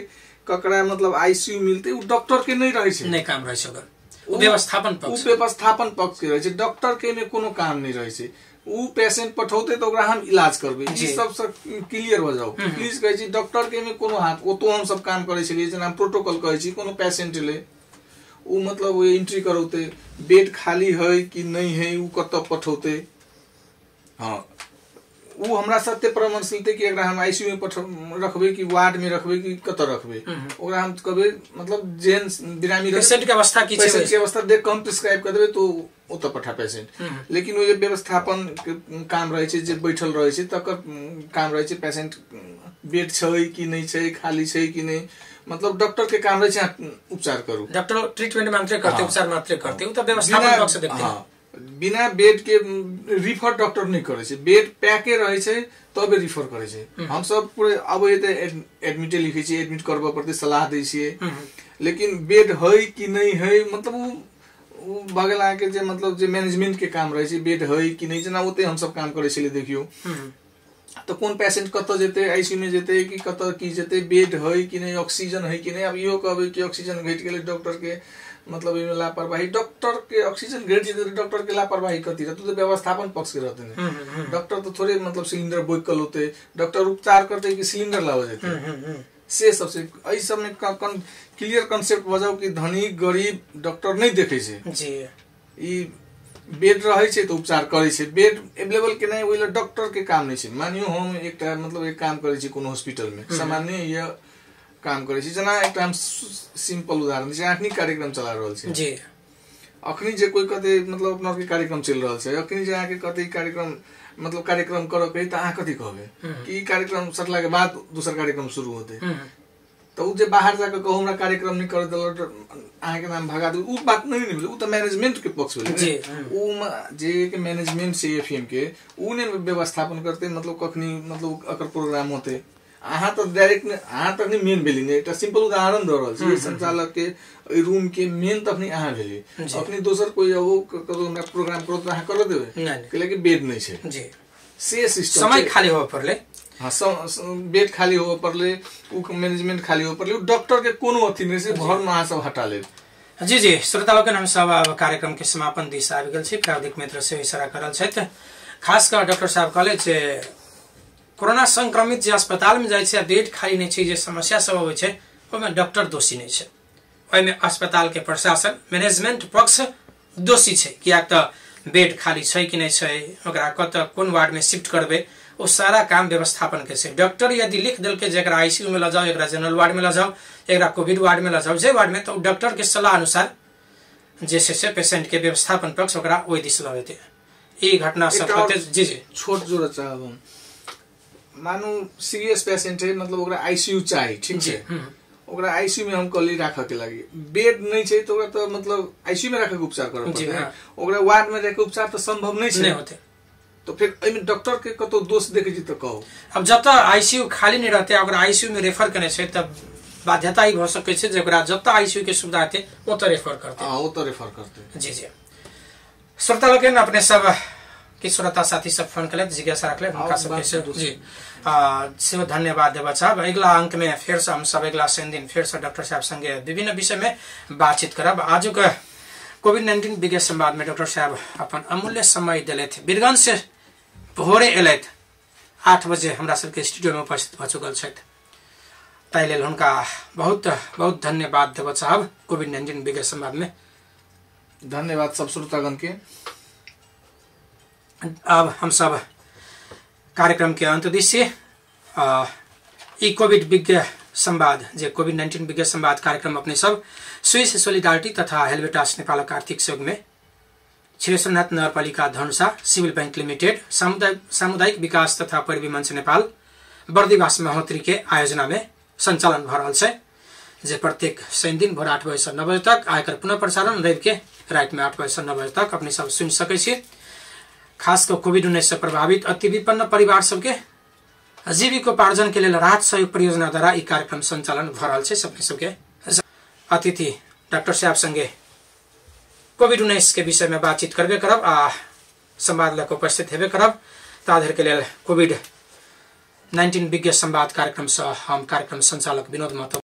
ककरा मतलब आईसीयू मिलतै, उ डॉक्टर के नहि रहै छै, नहि काम रहै छै ओकर। व्यवस्थापन पक्ष, व्यवस्थापन पक्ष के रहै छै, डॉक्टर के में कोनो काम नहीं रहै छै। उ पेशेंट पठौते तो ओकरा हम इलाज करबै, ई सब क्लियर हो जाओ प्लीज। कहै छी डॉक्टर के में कोनो हाथ, ओतो हम सब काम करै छलियै, जेना हम प्रोटोकॉल कहै छी, कोनो पेशेंट ले उ मतलब ओ एंट्री करौते, बेड खाली है कि नहीं है उ कतऽ पठौते। हाँ, उ हमरा सत्य परामर्श लेते कि एकरा हम आईसीयू में रखबै कि वार्ड में रखबै कि कतऽ रखबै। ओकरा हम कहबै मतलब जेहन बिरामी पेशेंट के अवस्था की छै, पेशेंट के अवस्था देख के हम प्रिस्क्राइब कर देबै तो ओतऽ पठा पेशेंट। लेकिन ओ जे व्यवस्थापन के काम रहै छै, जे बैठल रहै छै तकर काम रहै छै, पेशेंट बेड छै कि नहीं छै, खाली छै कि नहीं, मतलब डॉक्टर के काम रहै छै उपचार करू, डॉक्टर ट्रीटमेंट मात्रै करते, उपचार मात्रै करते, उ त व्यवस्थापन पक्ष देखते। हाँ, बिना बेड के रिफर डॉक्टर नहीं करे छै, बेड पैके रहे छै तबे रिफर करे छै। हम सब पूरे अब तऽ एडमिटे लिखे छियै, एडमिट करबऽ पड़तै, सलाह दै छियै, लेकिन बेड है कि नहीं है मतलब उ बगल आके जे मतलब जे मैनेजमेंट के काम रहे छै, बेड है कि नहीं, जेना ओते हम सब काम करे छलियै। देखियौ तो कोन पेशेंट कतऽ जेतै, आईसीयू में जेतै कि कतऽ की जेतै, बेड है कि नहीं, ऑक्सीजन है कि नहीं। अब इहो कहबै कि ऑक्सीजन घटि गेलै डॉक्टर के, मतलब एहिमे लापरवाही, डॉक्टर के ऑक्सीजन घटि जेतै तऽ डॉक्टर के लापरवाही कथी रहतै, तऽ व्यवस्थापन पक्ष के रहतै ने। डॉक्टर तऽ थोड़े मतलब सिलिंडर बोइक कऽ लौतै, डॉक्टर उपचार करतै कि सिलिंडर लाबऽ जेतै, से सबसे एहि सबमे क्लियर कंसेप्ट भऽ जाउ कि धनी गरीब डॉक्टर नहीं देखै छै जी। ई बेड रहै छै तऽ उपचार करै छै, बेड एवेलेबल केनाइ ओहि लए डॉक्टर के काम नहीं छै। मानियो हम एकटा मतलब एक काम करै छी कोनो हॉस्पिटल में, सामान्य यह काम करै छी, जेना एकटा हम सिंपल उदाहरण छै, अखनी कार्यक्रम चला रहल छै जी। अखनी जे कोई कहतै मतलब अपना के कार्यक्रम चलि रहल छै, अखनी जे अहाँके कहतै कार्यक्रम मतलब कार्यक्रम करऽ के तऽ अहाँ कथी कहबै कि ई कार्यक्रम सटला के बाद दोसर कार्यक्रम शुरू होतै, तऽ उ जे बाहर जाके कहू हमरा कार्यक्रम नहीं कर देलक अहाँके नाम भगा दू, उ बात नहीं ने भेलै, उ तऽ मैनेजमेंट के पक्ष भेलै। उ जे के मैनेजमेंट छै एफएम के, उ ने व्यवस्थापन करतै, मतलब कखनी मतलब अकर प्रोग्राम होतै। अहाँ तऽ डायरेक्ट अहाँ तखनी मेन भेली ने, एकटा सिंपल उदाहरण दऽ रहल छी, संचालक के रूम के मेन तखनी अहाँ भेली, अखनी दोसर कोई आबो कतौ हमरा प्रोग्राम करो तऽ अहाँ करऽ देबै, कैला कि बेड नहीं छै जी। से सिस्टम समय खाली होबऽ पड़लै। हाँ, बेड खाली होबऽ पड़लै, उ मैनेजमेंट खाली होबऽ पड़लै, उ डॉक्टर के कोनो अथी नहीं छै, भरमे अहाँ सब हटा लेब जी। जी श्रोता लोकनि, हम सब अब कार्यक्रम के समापन दिस आबि गेल छी। प्राविधिक मित्र से इशारा करल छथि, खास कऽ डॉक्टर साहब कहले जे कोरोना संक्रमित जे अस्पताल में जाइ छै आ बेड खाली नहीं छै, जे समस्या सब अबै छै ओहिमे डॉक्टर दोषी नहीं छै, ओहिमे अस्पताल के प्रशासन मैनेजमेंट पक्ष दोषी छै, कियाक तऽ बेड खाली छै कि नहीं छै, ओकरा कतऽ कोन वार्ड में शिफ्ट करबै, ओ सारा काम व्यवस्थापन के छै। डॉक्टर यदि लिख देलकै जे एकरा आईसीयू में लऽ जाओ, एकरा जनरल वार्ड में लऽ जाओ, एकरा कोविड वार्ड में लऽ जाओ, जे वार्ड में, तऽ डॉक्टर के सलाह अनुसार जे छै से पेशेंट के व्यवस्थापन पक्ष ओकरा ओहि दिस लऽ जेतै। ई घटना सब जी जी छोट जोड़ऽ चाहब हम, मानू सीरियस पेशेंट है, मतलब ओकरा आईसीयू चाही, ठीक छै, ओकरा आईसीयू में हम कहली राखऽ के लागी, बेड नहीं छै तऽ ओकरा तऽ मतलब आईसीयू में राखऽ के उपचार करऽ पड़तै, ओकरा वार्ड में राखि के उपचार तऽ संभव नहीं छै होतै। तो फिर एहिमे डॉक्टर के कतौ दोष देखै छी तऽ कहू। अब जतऽ आईसीयू खाली नहीं रहतै ओकरा आईसीयू में रेफर केने छै तब बाध्यता ई भऽ सकै छै जे ओकरा जतऽ आईसीयू के सुविधा हेतै ओतऽ रेफर करतै। हाँ, ओतऽ रेफर करतै जी। जी श्रोता लोकनि, अपने सब कि श्रोता साथी सब फोन केलथि, जिज्ञासा रखले, हुनका सबके जी सेहो धन्यवाद देबऽ चाहब। अगिला अंक में फेर से हम सब अगिला शनि दिन फेर से डॉक्टर साहब संगे विभिन्न विषय में बातचीत करब। आजुक कोविड-19 विज्ञ संवाद में डॉक्टर साहब अपन अमूल्य समय देलथि, वीरगंज से भोरे एलथि, 8 बजे हमरा सबके स्टूडियो में उपस्थित भऽ चुकल छथि, ताहि लेल हुनका बहुत बहुत धन्यवाद देबऽ चाहब कोविड-19 विज्ञ संवाद में। धन्यवाद सब श्रोतागण के। अब हम सब कार्यक्रम के अंत दिस ई कोविड विज्ञ संवाद जे कोविड-19 विज्ञ संवाद कार्यक्रम अपने सब स्विस सोलिडारिटी तथा हेल्वेटास नेपालक आर्थिक सहयोग में क्षीरेश्वरनाथ नगरपालिका धनुषा, सिभिल बैंक लिमिटेड, सामुदायिक विकास तथा पैरवी मंच नेपाल, बर्दिवास महोत्तरी के आयोजना में संचालन भऽ रहल छै, जे प्रत्येक शनि दिन भोर 8 बजे से 9 बजे तक आयकर पुनः प्रसारण रवि के राति में 8 बजे से 9 बजे तक अपने सब सुनि सकै छी। खास कऽ कोविड-19 से प्रभावित अति विपन्न परिवार सबके जीविकोपार्जन के लेल राहत सहयोग परियोजना द्वारा ई कार्यक्रम संचालन भऽ रहल छै। सबके सबके अतिथि डॉक्टर साहब संगे कोविड-19 के विषय में बातचीत करबे करब आ संवाद लऽ कऽ उपस्थित हेबे करब। ता धरि के लेल कोविड-19 विज्ञ संवाद कार्यक्रम से हम कार्यक्रम संचालक विनोद महतो